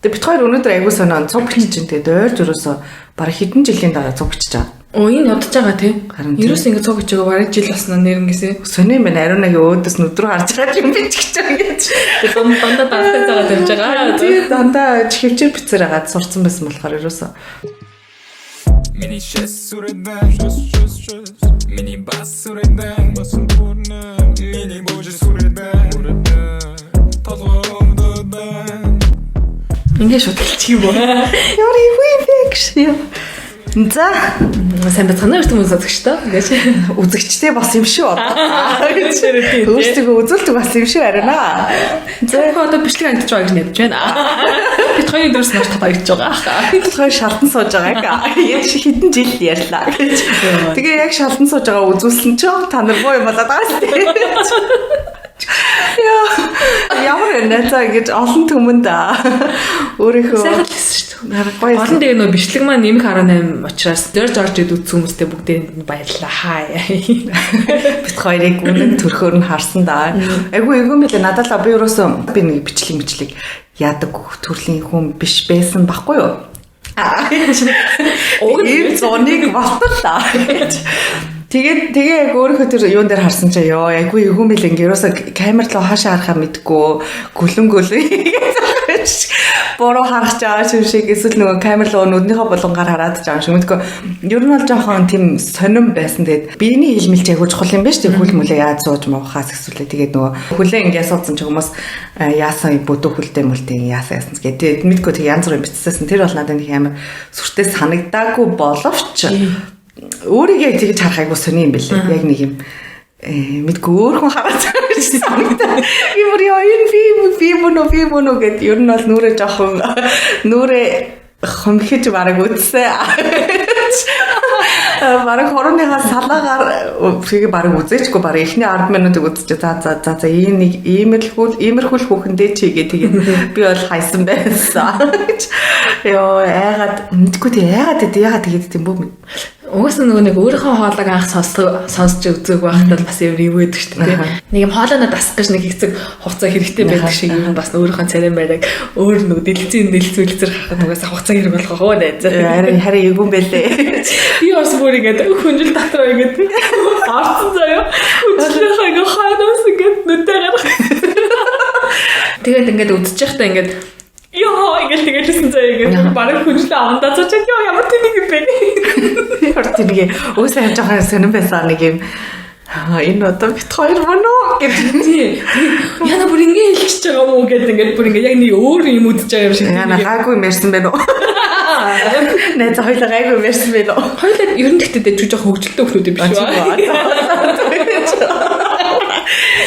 Тэгээ бит хоёр өнөөдөр айгуу сонио цуг бичиж чинь тэгээд ойрж өрөөсөө бараг хэдэн жилийн дараа цуг бичиж байгаа. Оо, энэ удаж байгаа тий. Харин тийм. Ерөөс ингэ цуг хийж байгаа бараг жил болсон нэрнгээсээ. Сонио юм байна, Ариунагийн өөдөөс нүд рүү харж байгаа юм бичих гэж байгаа гэж. Тэгээд дандаа дарахтай байгаа тавьж байгаа. Тэгээ дандаа хөвчөр бицээр хагаад сурцсан байсан болохоор ерөөсөө. Миний шэс сүрэдэн. Миний бас сүрэдэн. Миний божи сүрэдэн. Толгой өмдөдэн. Ингээ шууд хэлчих юм уу? Ямар ивэ фекш. За. Сайн байцгаана уу хүмүүс үзэгчдээ. Ингээд Үзэгчтэй бас юм шүү одоо. Тийм. Өөрсдөө үзүүлдэг бас юм шүү Ариуна. За, одоо бичлэг андж байгаа гэж найдаж байна. Бид хоёрын дөрс маш татагч байгаа. Бид хоёр шалтан сууж байгааг. Яг хэдэн жил ярьлаа гэж. Тэгээ яг шалтан сууж байгаа үзүүлсэн чинь та нар боо юм болоод байгаа шүү дээ. Яа, ямар вэ? За, ингэж олон түмэнд өөрийнхөө Сайхан л хэлсэн шүү дээ. Гоё. Гол нь тэгээ нөө бичлэг маань нэмэх 18 учраас дөрж орж ид үзсэн хүмүүстээ бүгдээнд нь баярлалаа. Хай. Бит хоёрыг үнэн төрхөөр нь харсан да. Айгу эйгүү мэлээ надад л би ерөөсөө би нэг бичлэг мэтлэг яадаг төрлийн хүн биш байсан баггүй юу? Аа. Уг нь Уг нь зуныг болтол. Тэгээд тэгээ яг өөрийнхөө тэр юун дээр харсан чинь ёо, айгу эйгүү мэлээ, ингээ ерөөсөө камер руу хаашаа харахаа мэдгүй гүлэн гүлэн буруу харах жаа юм шиг, эсвэл нөгөө камер руу нүднийхөө булангаар хараад жаа юм шиг мэдгүй. Ер нь бол жоохон тийм сонирн байсан. Тэгээд биений хилмэлч айгуу чухал юм байна шүү дээ. Хүл мүлээ яаж сууж муухаас эсвэл тэгээд нөгөө хүлээ ингээ суудсан чи хүмүүс яасан бүдүү хүлтэй мүлтэй яасан яасан гэдэг. Тэгээд мэдгүй, тэг янз бүрийн бичсээсэн. Тэр бол надад нэг амар сүртэй санагдаагүй боловч өөрийгөө тэгж харах айгуу сони юм бэлээ. Яг нэг юм мэдгүй өөр хүн хараад байгаа юм шиг санагдаа. Би бүр ёо, энэ би мөн үү, би мөн үү гэд ер нь бол нүрээ жоохон нүрээ хомхиж бараг үзсэн. Бараг хурууныхаа салаагаар тэгээ бараг үзээчгүй, бараг эхний 10 минутыг үзчихээ, за за за за, ийм нэг иймэрхүү иймэрхүү л хүүхэндээ чи гээ тэгээд би бол хайсан байсан гэж. Йоо, айгаад мэдгүй, тэг яагаад тэг яагаад тэгээд тийм бүү. Угаасаа нөгөө нэг өөрийнхөө хоолойг анх сонсдог сонсч үзег байхад бол бас юм ивэдэг шүү дээ. Нэг юм хоолойноо дасах гэж нэг хэсэг хугацаа хэрэгтэй байдаг шиг юм бас өөрийнхөө царай морийг өөр нөгөө дэлгэцийн дэлгэц харахад угаасаа хугацаа хэрэг болох уу нэ. Харин харин эвгүй байлээ. Би бас бүр ингээд хүнжил дотор ингээд орсон заяа. Хүнжлийнхаа ингээд хойноос ингээд нүдээ гарах. Тэгээд ингээд үзчих байхдаа ингээд ёо ингээд тэгэлсэн заяа, ингээд бараг хүнжлээ амдаа цочоод ёо, ямар тэнийг юм бэ. Би хор тэнийг уусаа жоохон сонирн байсан нэг юм. Аа, энэ одоо бит хоёр мөн үү гэж. Тий. Яна бүр ингэ хэлчихэж байгаа мó гэдэг ингээд бүр ингээд яг нэг өөр юм үдэж байгаа юм шиг. Яна гайгүй юм ярьсан байна уу? Найз хоёлаа гайгүй юм ярьсан байна уу? Хоёлаа ер нь тэгтээ дэжүү жоох хөгжилтэй хүмүүс юм биш үү?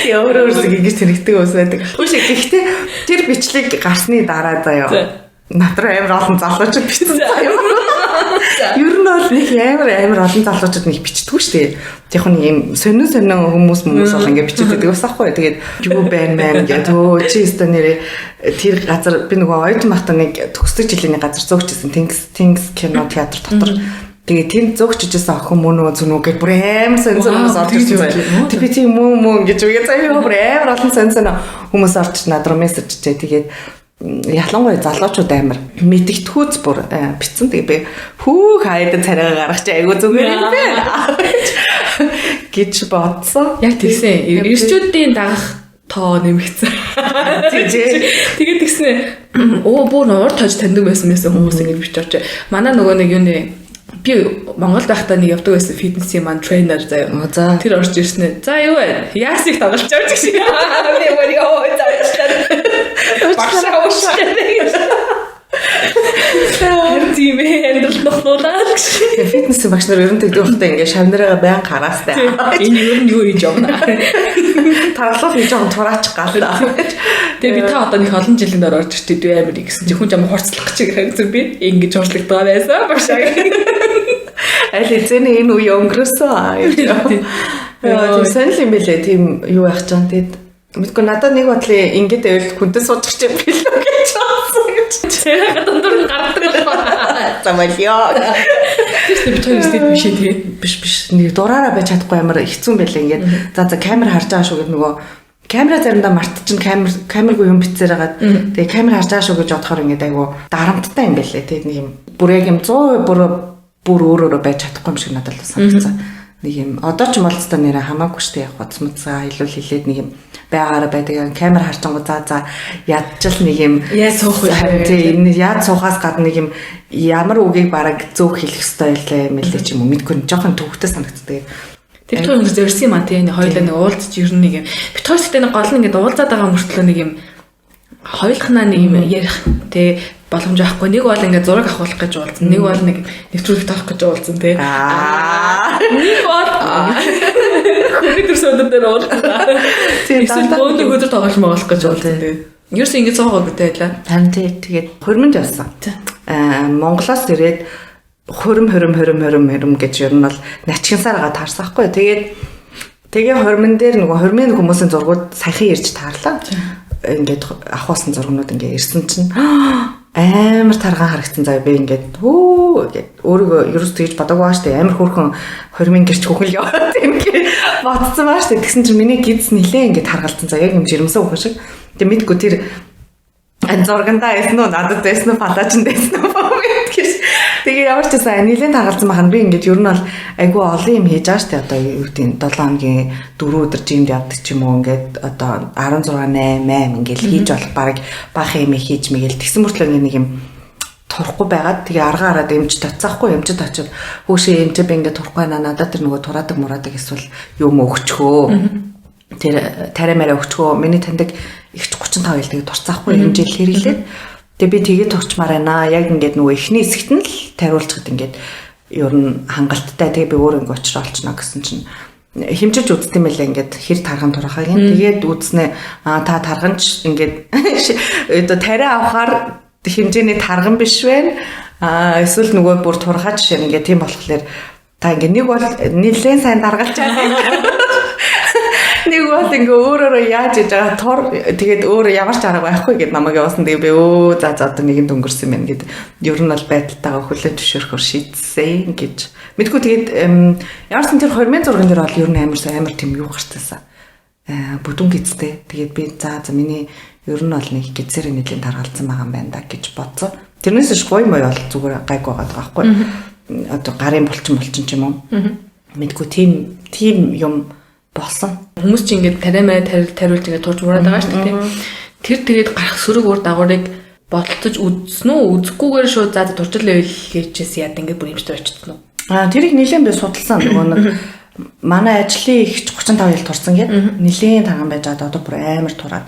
Яа, өөр өөр зүг ингэж тэнэгдэг ус байдаг. Үгүй, гэхдээ тэр бичлэг гарсны дараа заяа. Над руу амар олон залуучууд бичсэн заяа. Ер нь бол нэг амар амар олон залуучууд нэг бичдэггүй шүү дээ. Яг нэг юм сонин сонин хүмүүс хүмүүс бол ингэ бичээд байдаг бас аахгүй. Тэгээд юу байна мэн гэдэг өө чи өстө нэрээ тэр газар би нөгөө оюутан байхдаа нэг төгсдөг жилийн газар зөөгчсэн Тэнгис Тэнгис кино театр дотор. Тэгээ тэнд зөөгчжсэн охин мөн үү зүн үү гэж бүр амар сонин сонин хүмүүс орж ирж байна. Тэг би тийм мөн мөн гэж үгээ заяа, бүр амар олон сонин сонин хүмүүс орж над руу мессеж чээ. Тэгээд ялангуяа залуучууд амар мэдэгдэхүүц бүр битсэн. Тэгээ би хүүх хайдан царайгаа гаргах чи айгу зүгээр юм бэ гэж бодсон. Яг тэгсэн. Ирчүүдийн дагах тоо нэмэгдсэн. Тэгээд тэгсэн оо, бүр уур тож таньдаг байсан байсан хүмүүс ингэж бичиж орж. Манай нөгөө нэг юуны би Монголд байхдаа нэг явдаг байсан фитнесийн маань тренер заяа. Тэр орж ирсэн ээ. За, юу вэ? Яасыг тоглож авч гэж. Би бүр ёо, заачлаа. Багшаа уушлаа гэж. Харин тийм ээ, амьдрал нохнуулаа гэж. Фитнес багш нар ер нь тэгдэг байхдаа ингээ шавнараа байн хараастай. Энэ ер нь юу хийж явна. Таргалуул нэг жоохон тураач галаа. Тэгээ би та одоо нэг олон жилийн дараа орж иртээ дүү амар гэсэн чи хүн жам хурцлах гэж харсан, би ингэж хурцлагдгаа байсан багшаа. Аль эзэний энэ үе өнгөрөөсөн. Яа, тийм сонир юм бэлээ, тийм юу байх чам тэгэд. Мэдгүй, надад нэг бодлын ингэж байвал хүнтэй суучих юм билүү гэж бодсон гэж. Тэр дундуур нь гардаг болохоор. Замалё. Тэр би хоёр стэд биш ээ тий. Биш биш. Нэг дураараа байж чадахгүй амар хэцүү юм байлаа ингээд. За за, камер харж байгаа шүү гэд нөгөө Камера заримдаа мартчихна, камергүй юм битсээр хагаад тэгээ камер харж байгаа шүү гэж бодохоор ингээд айгу дарамттай юм байлээ. Тэгээд нэг юм бүр яг юм 100% бүр өөр өөрөө байж чадахгүй юм шиг надад л санагдсан. Нэг юм одоо ч молцтой нэрэ хамаагүй штэ яг хуц муцаа илүүл хилээд нэг юм байгаараа байдаг. Камер харчангуу за ядчил нэг юм яаж суух вэ? Тийм яаж суухаас гадна нэг юм ямар үгийг бараг зөв хэлэх ёстой байлаа мэлээ ч юм уу мэдгүй жоохон төвхтэй санагддаг. Тэр хоёр хүн зорьсон юм а тийм хоёулаа нэг уулзч ер нь нэг юм. Бит хоёр гэхдээ нэг гол нь ингээд уулзаад байгаа мөртлөө нэг юм хоёулахнаа нэг юм ярих тий боломж авахгүй. Нэг бол ингээд зураг авахулах гэж уулзсан. Нэг бол нэг нэвтрүүлэгт авах гэж уулзсан тий. Нэг бол хүний төрсөн өдөр дээр уулзсан. Эсвэл бөөндөг өдөр тоглож моголох гэж уулзсан тий. Ерөөсөө ингэж суугаагүй тий байлаа. Харин тий тэгээд хурманд явсан. Монголоос ирээд хурим гэж ер нь бол начгинсаар га таарсан хгүй. Тэгээ хурман дээр нөгөө хурмын хүмүүсийн зургууд саяхан ирж таарлаа. Ингээд авахсан зургнууд ингээд ирсэн чинь амар таргаан харагдсан заяа би ингээд хөө гэд өөрийгөө ерөөс тэгж бодоагүй баа штэ амар хөөрхөн хурмын гэрч хүүхэн л яваад юм гээ бодсон баа штэ. Тэгсэн чинь миний гиз нилээ ингээд таргалцсан заяа яг юм жирэмсэн хүүхэн шиг. Тэг мэдгүй тэр зургандаа байсан уу надад байсан уу палажинд байсан уу гэж. Тэгээ ямар ч байсан нилээн таргалцсан бахан би ингээд ер нь бол айгүй олон юм хийж байгаа штэ одоо юу гэдэг 7 хоногийн 4 өдөр жимд явдаг ч юм уу ингээд одоо 16 8 8 ингээд хийж болох баг баах юм хийж мэгэл тэгсэн мөртлөө ингээд нэг юм турахгүй байгаад тэгээ аргаа хараад эмч татсаахгүй эмчэд очиод хүүшээ эмчээ би ингээд турахгүй байна надад тэр нөгөө тураадаг мураадаг эсвэл юм өгчхөө тэр тариа мараа өгчхөө миний таньдаг ихч 35 ил тэгээ турцаахгүй хэмжээл хэрэглээд тэгээ би тэгээд турчмаар байна. Яг ингээд нөгөө эхний хэсэгт нь л тариулчихад ингээд ер нь хангалттай тэгээ би өөр ингээд учраа олчихно гэсэн чинь хэмжиж үзтiin мэлээ ингээд хэр тарган турахыг нь тэгээд үзнэ та тарганч ингээд одоо тариа авахаар хэмжээний тарган биш байна. Эсвэл нөгөө бүр турхаа жишээ ингээд тийм болохоор та ингээд нэг бол нэлээд сайн даргалж байгаа. Нэг бол ингээ өөрөөрөө яаж иж байгаа тур тэгээд өөрөө ямар ч арга байхгүй гэд намайг явуулсан. Тэгээ би за одоо нэгэн дөнгөрсөн юм гэд ер нь бол байдалтайгаа хүлээн зөвшөөрөхөөр шийдсэн гэж. Мэдгүй тэгээд ямар ч тэр хормын зурган дээр бол ер нь амар тийм юу гарцаасан. Бүдүүн гизтэй. Тэгээд би за миний ер нь бол нэг гизээр нэлийн таргалцсан байгаа юм байна да гэж бодсон. Тэрнээс ш гой мой бол зүгээр гайг байгаа байхгүй. Одоо гарын булчин ч юм уу. Мэдгүй тийм юм болсон. Хүмүүс чинь ингээд тариамаа тариулж ингээд турж мураад байгаа шүү дээ. Тэр тэгээд гарах сөрөг ур дагаврыг бодолцож үзсэн үү? Үзэхгүйгээр шууд за туржил байл гэжээс яад ингээд бүр эмчтэй очсон уу? Тэрийг нэлээд би судалсан. Нөгөө нэг манай ажлын ихч 35 жил турсан гээд нэлээд тарган байж байгаа одоо бүр амар тураад.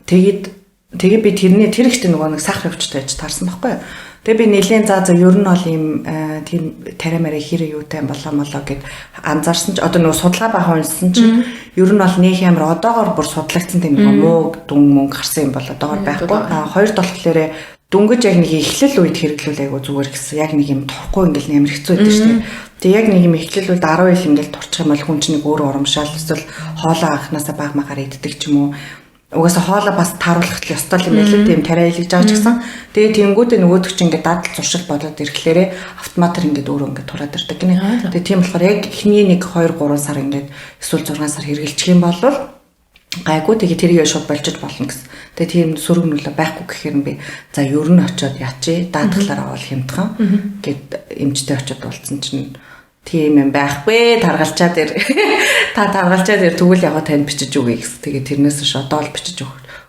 Тэгээд би тэрний тэр ихтэй нөгөө нэг сахар өвчтэй байж таарсан байхгүй юу? Тэгээ би нэлээд за ер нь бол ийм тийм тариа мараа хэр юутай болоо молоо гэд анзаарсан ч одоо нөгөө судалгаа бахан уншсан чинь ер нь бол нэг амар одоогор бүр судлагдсан тийм нэг муу дүн мөнгө гарсан юм бол одоогор байхгүй. Хоёр болохоор дөнгөж яг нэг эхлэл үед хэрэглүүл айгу зүгээр гэсэн. Яг нэг юм турахгүй ингээл амар хэцүү байдаг шүү дээ. Тэгээ яг нэг юм эхлэл үед 10 ил ингээл турчих юм бол хүн чинь нэг өөр урамшаал эсвэл хоолоо анханасаа баг магаар иддэг ч юм уу. Угаасаа хоолоо бас тааруулах л ёстой юм байлээ. Тийм тариа илгэж байгаа ч гэсэн. Тэгээ тэнгуүдээ нөгөөдөг чинь ингээд дадал зуршил болоод ирэхлээрээ автоматар ингээд өөрөө ингээд тураад ирдэг гинэ. Тэгээ тийм болохоор яг эхний нэг 2 3 сар ингээд эсвэл 6 сар хэрэгэлчих юм бол гайгүй тэгээ тэрийг шууд болжиж болно гэсэн. Тэгээ тийм сөрөг нөлөө байхгүй гэхээр нь би за ер нь очиод ячи даатгалаар авал хямдхан гэд эмчтэй очиод уулзсан чинь тийм юм байхгүй таргалчаад ир та таргалчаад ир тэгвэл яг танд бичиж өгье гэсэн. Тэгээ тэрнээс ш одоо л бичиж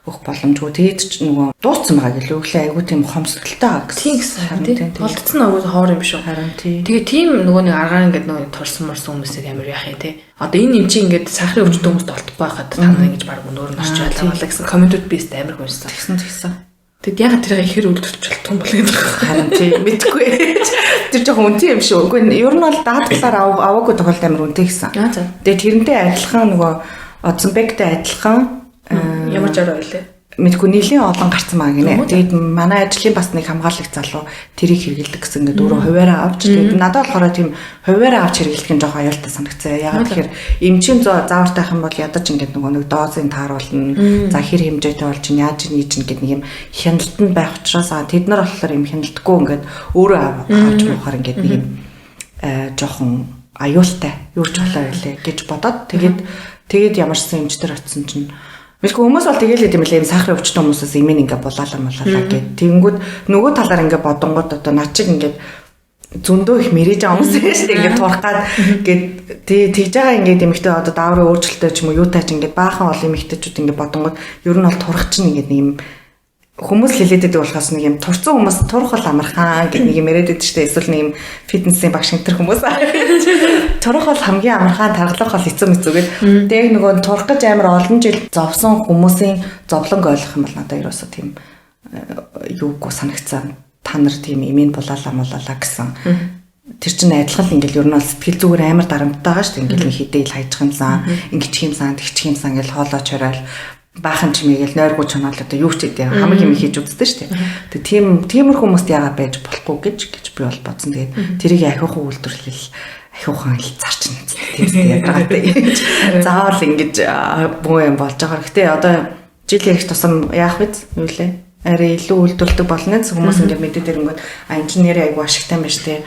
өгөх боломжгүй. Тэгээд ч нөгөө дууссан байгаа гэлээ. Өглөө айгүй тийм хомсдолтой байгаа гэсэн. Тийм гэсэн. Тийм. Болдсон нөгөө хоор юм шүү. Харин тийм. Тэгээ тийм нөгөө нэг аргаар ингээд нөгөө турсан морсон хүмүүсийг амар яах юм те. Одоо энэ юм чи ингээд сахарын өвчтөн хүмүүст олдохгүй байхад та нар ингэж баг өнөр нь орч байлаа болоо гэсэн комментүүд бист амар хүнсэн. Тэгсэн. Тэгэд яг тэрийг ихэр үлдчихэж болтгоо юм бол гэдэг. Харин тийм мэдгүй. Тэр жоохон үнэтэй юм шүү. Үгүй ер нь бол даатгалаар аваагүй тохиолдол амар үнэтэй гэсэн. Тэгээ тэрнтэй адилхан нөгөө Озенбектэй адилхан ямар жараа байлээ. Мэдгүй нэлийн олон гарцсан маа гинэ. Тэгээд манай ажлын бас нэг хамгаалагч залуу тэрийг хэрэгэлдэг гэсэн ингээд өөрөө хуваараа авч тэгээд надад болохоор тийм хуваараа авч хэрэглэх нь жоохон аюултай санагцсан. Яагаад тэгэхээр эмчийн заавартай юм бол ядаж ингээд нөгөө нэг дозын тааруулна. За хэр хэмжээтэй бол чинь яаж ийж чинь гэдэг нэг юм хяналт нь байх учраас тэд нар болохоор юм хяналтгүй ингээд өөрөө авч муухаар ингээд нэг юм жоохон аюултай юу ч болоо байлээ гэж бодоод тэгээд ямарсан эмчтэр очисон чинь Мэдгүй хүмүүс бол тэгэл хэдэм лээ юм сахарын өвчтөн хүмүүсээс имэн ингээ булаалаа мулаалаа гэд. Тэнгүүд нөгөө талаар ингээ бодонгууд одоо над чиг ингээд зөндөө их мэрэж байгаа хүмүүс шүү дээ. Ингээд турах гад гээд тэгж байгаа ингээд эмэгтэй одоо дааврын өөрчлөлтөө ч юм уу юутай ч ингээд баахан олон эмэгтэйчүүд ингээд бодонгууд ер нь бол турах чинь ингээд нэг юм хүмүүс л хэлээд байдаг болохоос нэг юм турцсан хүмүүс турах бол амархан гэдэг нэг юм яриад байдаг шүү дээ. Эсвэл нэг юм фитнесийн багш энэ төр хүмүүс турах бол хамгийн амархан, таргалах бол хэцүү мэцүү гээд. Тэгээ яг нөгөө турах гэж амар олон жил зовсон хүмүүсийн зовлонг ойлгох юм бол надад ерөөсөө тийм юугүй санагцсан. Та нар тийм имэн булаалаа мулаалаа гэсэн. Тэр чинь адилхан л ингээл ер нь бол сэтгэл зүгээр амар дарамттай байгаа шүү дээ. Ингээл нэг хідээл хайчих юмсан, ингэчих юмсан, тэгчих юмсан гэл хоолоо чоройл баахан чимээгээл нойргүй чоноол одоо юу ч гэдэг хамаг юм хийж үздэг шүү дээ. Тэгээ тийм тиймэрхүү хүмүүст яагаад байж болохгүй гэж гэж би бол бодсон. Тэгээд тэрийг ахиухан үйлдвэрлэл ахиухан ил зарчин тийм ядаргаатай. Заавал ингэж бүү юм болж байгаа. Гэтэ одоо жил ярих тусам яах вэ? Юу лээ? Арай илүү үйлдвэрлэдэг болно гэсэн хүмүүс ингээд мэдээ дэрэнгүүд а энэ чинь нэрээ айгу ашигтай юм байна шүү дээ.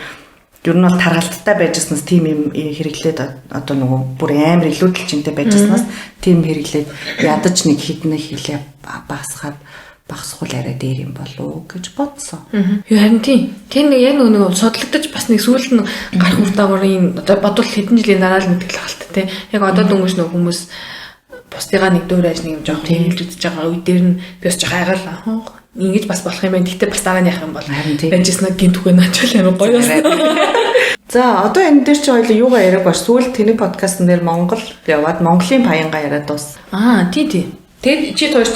Ер нь бол таргалттай байжснаас тийм юм хэрэглээд одоо нөгөө бүр амар илүүдэл чинтэй байжснаас тийм хэрэглээд ядаж нэг хіднэ хилээ багасгаад багасгуул арай дээр юм болов уу гэж бодсон. Юу харин тийм. Тэр нэг яг нөгөө судлагдаж бас нэг сүүлд нь гарах үр дагаврын одоо бодвол хэдэн жилийн дараа л мэдгэл халт те. Яг одоо дөнгөж нөгөө хүмүүс бусдыгаа нэг дуурайж нэг юм жоох хэлж үзэж байгаа үе дээр нь би бас жоох айгаал ингэж бас болох юм байна. Гэтэ бас дараа нь яах юм бол байжсэн гинт үгүй наачвал амар гоё байсан. За одоо энэ дээр чи хоёул юугаа яриаг баш сүүл тэнэг подкастн дээр Монгол яваад Монголын паянгаа яриад дуус. Аа тий тий. Тэгээд чи тоош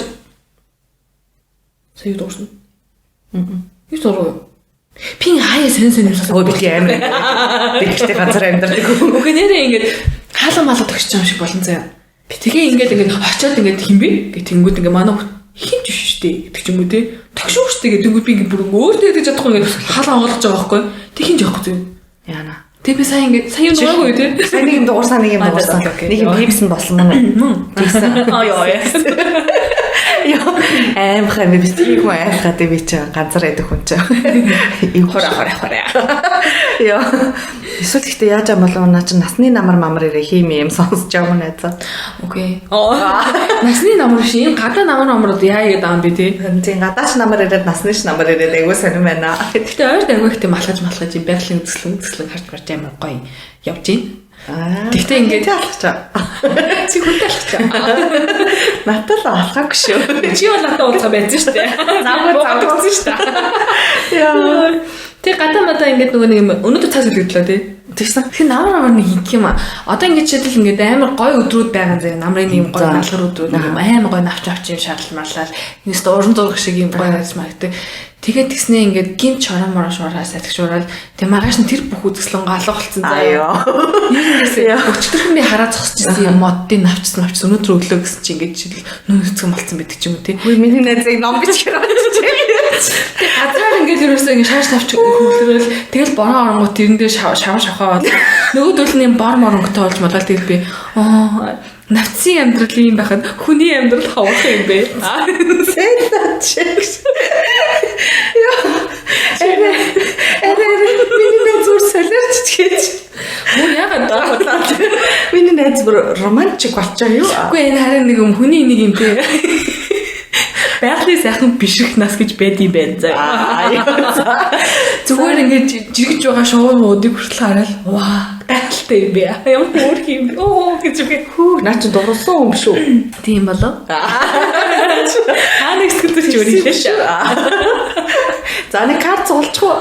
сая юу дуурсан? Юу дургүй? Би хаяа сонь сонь юм сонсоо. Өө би амар. Би гэртээ ганцаар амьдардаг. Үгүй нэрээ ингээд хаалга малга тогтчих юм шиг болон заяа. Би тэгээ ингээд ингээд очиод ингээд хин бэ гэх тэнгүүд ингээд манай хин ч биш штэ гэдэг ч юм уу те. Тогшуу штэ гэдэг тэнгүүд би ингээд бүр өөр тэгж чадахгүй ингээд хаалга онгойлгож байгаа байхгүй. Тэг хин ч явахгүй зөө. Яана. Тэг би сайн ингээд сайн юм дугаагүй те. Сайн нэг юм дуурсан нэг юм дуурсан. Нэг юм пипсэн болсон мөн. Тэгсэн. Аа ёо. Яа аимхай би битгий хүн айхаад би чи ганцаар байдаг хүн чи. Ив хора хора хора. Яа. Эсвэл ихтэй яаж юм болов наа чи насны намар мамар ирээ хийм юм сонсож байгаа юм найзаа. Окей. Насны намар биш энэ гадаа намар намар яа гэдэг юм бэ те. Тийм гадаач намар ирээд насны ш намар ирээд айгуу сонирн байна. Гэтэ ойрт айгуу ихтэй малхаж малхаж юм байгалийн үзэсгэлэн үзэсгэлэн харж марж амар гоё явж гин. Тэгтээ ингээд алхачаа. Чи хүнтэй алхачаа. Надад л алхаагүй шүү. Чи бол надад уулзах байсан шүү дээ. Завгүй завгүй шүү дээ. Яа. Тэг гадаа мадаа ингээд нөгөө нэг юм өнөөдөр цаас үлгэдлээ тий. Тэгсэн. Тэгэхээр намар амар нэг юм юм. Одоо ингээд жишээлбэл ингээд амар гоё өдрүүд байгаа заяа. Намрын нэг юм гоё налгар өдрүүд нэг юм амар гоё навч авч юм шаардлал марлал. Нэгс уран зураг шиг юм гоё байж магадгүй. Тэгээд тэгснээ ингээд гинт чороо мороо шуураа сатгшуурал тэг маргааш нь тэр бүх үзэсгэлэн галга болцсон заяа. Юу өчтөрхөн би хараа зогсож ирсэн юм моддын навчсан навчсан өнөөдөр өглөө гэсэн чи ингээд жишээл нүүн цэцгэн болцсон байдаг ч юм уу тий. Үгүй миний найзыг ном бичгээр очиж. Тэг газраар ингээд ерөөсөө ингээд шааш тавч хөвлөрөөл тэгэл бороо оронгууд тэрэн дээр шав шавхаа бол нөгөөдөл нь юм бор моронготой болж молол тэгэл би аа навцын амьдрал юм байхад хүний амьдрал хавах юм бэ? Сэлээч. Яа. Арай миний найз бүр солиорч гэж. Мөн яагаад даа? Миний найз бүр романтик болчихоо юу? Үгүй энэ харин нэг юм хүний нэг юм те. Байгалийн сайхан бишрэх нас гэж байд юм байна заа. Зүгээр ингэж жиргэж байгаа шувуу муудыг хүртэл хараад ваа гайхалтай юм бэ. Ямар хөөрх юм бэ. Оо гэж үгүй. Хүү наа чи дурлсан юм шүү. Тийм болов. Хаа нэг сэтгэл зүйч өөр хэлээ шүү. За нэг карт цуглчих уу?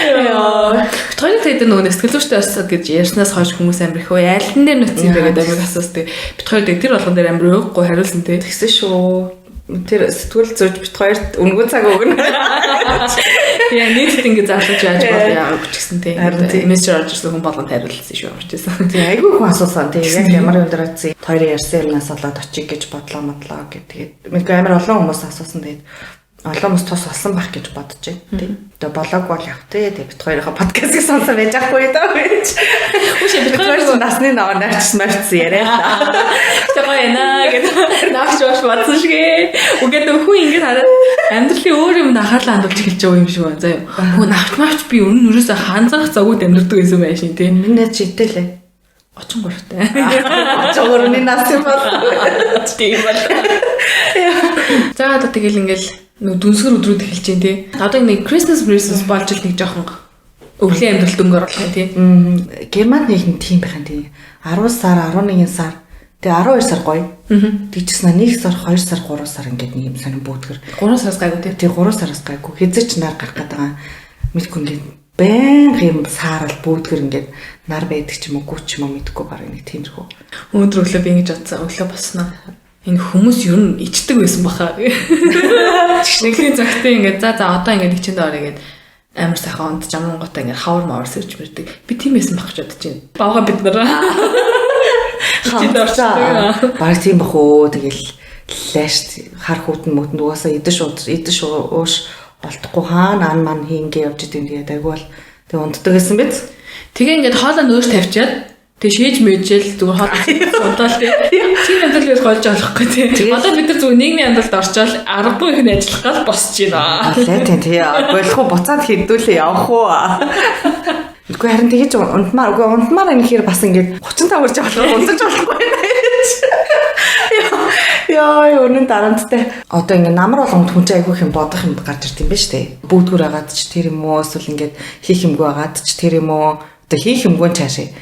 Яа. Бит хоёрын тэгээд нөгөө сэтгэл зүйчтэй болсон гэж ярьснаас хойш хүмүүс амар их өө айлтан дээр нүцсэн юм бэ гэдэг амар асуусан. Бит хоёр тэр болгон дээр амар өөхгүй хариулсан те. Тэгсэн шүү. Тэр сэтгэл зүйч бит хоёрт үнэгүй цаг өгнө. Тэгээ нийтэд ингэ зарлаж яаж бол яагаад ч гэсэн те. Мессеж орж ирсэн хүн болгонд хариулсан шүү ямар ч байсан. Тэгээ айгүй хүн асуусан. Тэгээ яг ямар юм дээр очив. Хоёрын ярьсан юмнаас болоод очих гэж бодлоо модлоо гэх. Тэгээд мэдгүй амар олон хүмүүс асуусан. Тэгээд олон хүмүүс тус болсон байх гэж бодож байна тий. Тэгээ болоог бол явах тий. Тэгээ бит хоёрынхоо подкастыг сонсон байж ахгүй даа гэж. Үгүй бит хоёр насны ноо нарчс марчс яриа л. Тэгээ гоё яана гэдэг. Навч баш бодсон шигэ. Үгээд хүн ингэж хараад амьдралын өөр юмд анхаарлаа хандуулж эхэлж байгаа юм шиг байна заяа. Хөө навч мавч би өмнө нь ерөөсөө ханзарах загууд амьдардаг байсан байх шин тий. Миний найз чидэлээ. 33-тай. 33-ны нас юм бол. Тийм бол. За одоо тэгэл ингээл нэг дүнсгэр өдрүүд эхэлж байна тий. Одоо нэг Christmas Christmas болж л нэг жоохон өвлийн амьдрал дөнгөр болох юм тий. Германд нэг нь тийм байх юм тий. 10 сар, 11 сар, тэгээ 12 сар гоё. Тэгчихсэн 1 сар, 2 сар, 3 сар ингээд нэг юм сонин бүүдгэр. 3 сараас гайгүй тий. Тий, 3 сараас гайгүй. Хизээч нар гарах гээд байгаа. Мэдгүй ингээд байнга юм саарал бүүдгэр ингээд нар байдаг ч юм уу, гүч ч юм уу мэдгүй баг нэг тиймэрхүү. Өнөөдөр өглөө би ингэж бодсон. Өглөө босноо. Энэ хүмүүс ер нь ичдэг байсан баха. Нэгний цагтээ ингээд за одоо ингээд хичээнд орё гээд амар сайхан унтж амрангуудаа ингээд хавар мавар сэрж мэрдэг. Би тийм байсан бах гэж бодож байна. Бавга бид нар. Хичээнд орчихдог. Бараг тийм бах уу. Тэгэл лааш хар хүүтэн мөтөнд угаасаа идэж ууш олдохгүй хаана ан ман хийнгээ явж идэв. Тэгээд айгүй бол тэг унтдаг гэсэн биз. Тэгээ ингээд хоолоо нөөж тавьчаад тэг шээж мэжэл зүгээр хоол унтаал тий. Тийм амьдрал би голж олохгүй тий. Одоо бид нар зүгээр нийгмийн амьдралд орчоол 10 их нь ажиллах гал босч байна. Алаа тий тий. Болох уу буцаад хэдүүлээ явах уу. Үгүй харин тэгэж унтмаар үгүй унтмаар анхиэр бас ингээд 35 үрж болох унтаж болохгүй байна гэж. Йоо, өнөө дарамттай. Одоо ингээд намар болгонд хүн чинь айгүй юм бодох юм гарч ирд юм байна шүү дээ. Бүүдгүр агаад ч тэр юм уу эсвэл ингээд хийх юмгүй агаад ч тэр юм уу. Одоо хийх юмгүй чаашаа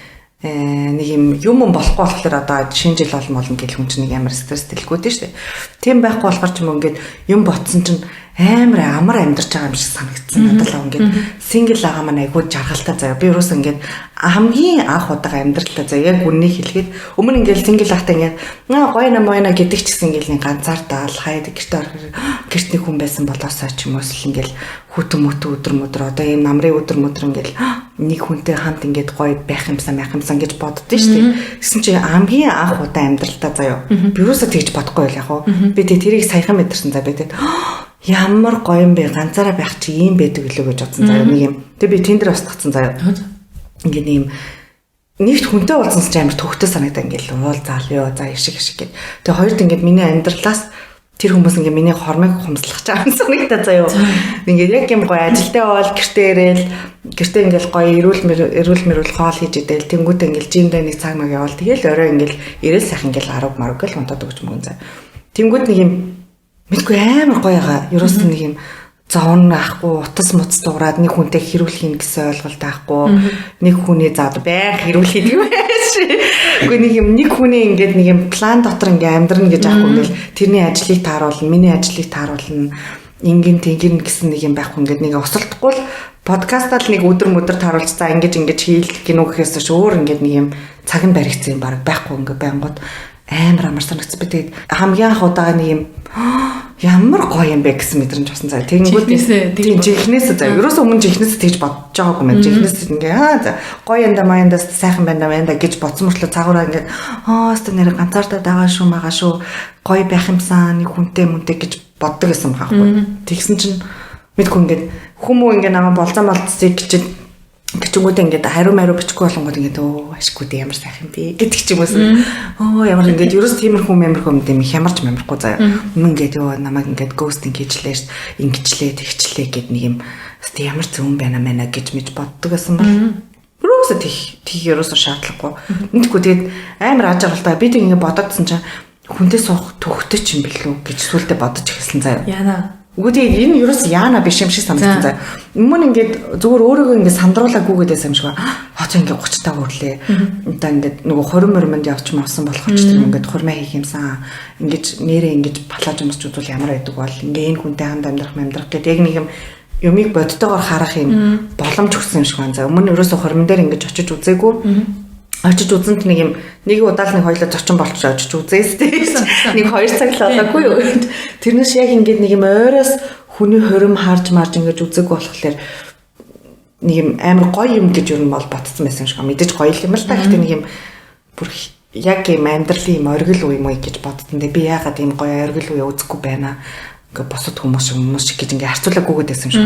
нэг юм юм болохгүй болохоор одоо шинэ жил болно гэл хүн чинь нэг амар стресс дэлгүүд нь шүү дээ. Тийм байхгүй болохоор ч юм ингээд юм ботсон чинь амар амар амьдарч байгаа юм шиг санагдсан надад л ингээд single байгаа маань айгүй жаргалтай заяа. Би юусэн ингээд хамгийн анх удаага амьдралаа заяа яг үннийг хэлэхэд өмнө ингээд single байхдаа ингээд гоё на моёна гэдэг ч гэсэн ингээд нэг ганцаардаал хаяад гэрте орохоор гэрт нэг хүн байсан болоосаа ч юм уу эсвэл ингээд хүүтэн мөтөн өдөр мөдөр одоо ийм намрын өдөр мөдөр ингээд нэг хүнтэй хамт ингээд гоё байх юмсан гэж боддөө шүү дээ. Тэгсэн чинь хамгийн анх удаа амьдралдаа заяа. Би юусаа тэгж бодохгүй байл яг уу. Би тэг тэрийг саяхан мэдэрсэн заа би тэг ямар гоё юм бэ ганцаараа байх чи ийм байдаг үлээ гэж бодсон заяа нэг юм. Тэг би тэн дээр бас татсан заяа. Ингээд нэг юм нэгт хүнтэй уулзсан ч амар төгтөө санагдаа ингээд уулзаал ёо за ишиг ишиг гэд. Тэг хоёрт ингээд миний амьдралаас тэр хүмүүс ингээ миний хормыг хумслах чам санагдаа заяа. Ингээд яг юм гоё ажилдаа яваал гэртээ ирээл гэртээ ингээл гоё эрүүл мэрүүл хоол хийж идэл тэнгуүтээ ингээл жимдээ нэг цаг маг яваал тэгэл орой ингээл ирээл сайхан ингээл 10 марг гэл унтаад өгч мөн заа. Тэнгүүд нэг юм мэдгүй амар гоё яга. Ерөөсөн нэг юм зовн ахгүй утас муц дуурайд нэг хүнтэй хэрүүл хийн гэсэн ойлголт авахгүй нэг хүний заад байнга хэрүүл хийдэг юм байж. Үгүй нэг юм нэг хүний ингээд нэг юм план дотор ингээд амьдрна гэж аахгүй ингээл тэрний ажлыг тааруулна, миний ажлыг тааруулна, ингэн тэгин гэсэн нэг юм байхгүй ингээд нэг осолдохгүй л подкастаа л нэг өдөр мөдөр тааруулж за ингэж ингэж хийл гинүү гэхээс ч өөр ингээд нэг юм цаг нь баригдсан юм баг байхгүй ингээд байнгут амар амар санагдсан. Би тэгээд хамгийн анх удаага нэг юм ямар гоё юм бэ гэсэн мэдрэмж авсан заа. Тэнгүүд тийм жинхнээсээ заа. Ерөөсөө өмнө жинхнээсээ тэгж бодож байгаагүй юм. Жинхнээсээ ингээ аа за гоё юм да маяндаас сайхан байна да байна да гэж бодсон мөртлөө цаагаараа ингээ өстө нэр ганцаардаад байгаа шүү мага шүү гоё байх юмсан нэг хүнтэй мүнтэй гэж боддог гэсэн байхгүй. Тэгсэн чинь мэдгүй ингээд хүмүү ингээ намайг болзон болцсыг гэж гिचүнгүүдээ ингээд хариу мариу бичихгүй болонгууд ингээд өө ашгүй дээ ямар сайхан юм бэ гэдэг ч юм уус өө ямар ингээд ерөөс тиймэрхүү мэмэрхүү юм дэм хямарч мэмэрхгүй заяа. Өмнө ингээд өө намайг ингээд ghosting хийжлээ ингэчлээ тэгчлээ гэд нэг юм өстө ямар зөвөн байна мэнэ гэж мэж боддог гэсэн бол ерөөсөө тих ерөөсөө шаардлагагүй. Мэдгүй тэгээд амар аж аргалтай би тэг ингээд бодоодсэн чинь хүнтэй суух төгтөч юм билүү гэж сүултээ бодож эхэлсэн заяа. Яна. Үгүй тэгээд энэ ерөөс яана биш юм шиг санагдсан заа. Өмнө ингээд зүгээр өөрийгөө ингээд сандруулаагүй гэдээс юм шиг ба. Одоо ингээд 35 хүрлээ. Одоо ингээд нөгөө 20 мөрмөнд явж мавсан болохоор ч тэр ингээд хурмаа хийх юмсан. Ингээд нэрээ ингээд палаж өмсч үзвэл ямар байдаг бол ингээд энэ хүнтэй хамт амьдрах гэдэг яг нэг юм юмыг бодтойгоор харах юм боломж өгсөн юм шиг байна заа. Өмнө ерөөсөө хурман дээр ингээд очиж үзээгүй. Очиж үзэнт нэг юм нэг удаал нэг хоёлоо зочин болчих очиж үзээс тийм нэг 2 цаг л болоогүй юу. Тэрнээс яг ингээд нэг юм ойроос хүний хорим харж марж ингээд үзээгүй болохоор нэг юм амар гоё юм гэж юу нь бол ботцсон байсан юм шиг. Мэдээж гоё юм л та. Гэхдээ нэг юм бүр яг юм амьдралын юм оргил үе юм уу гэж бодсон. Тэгээ би яагаад ийм гоё оргил үе үзэхгүй байна ингээ бусад хүмүүс шиг гэж ингээ харьцуулаагүйгээд байсан юм шиг.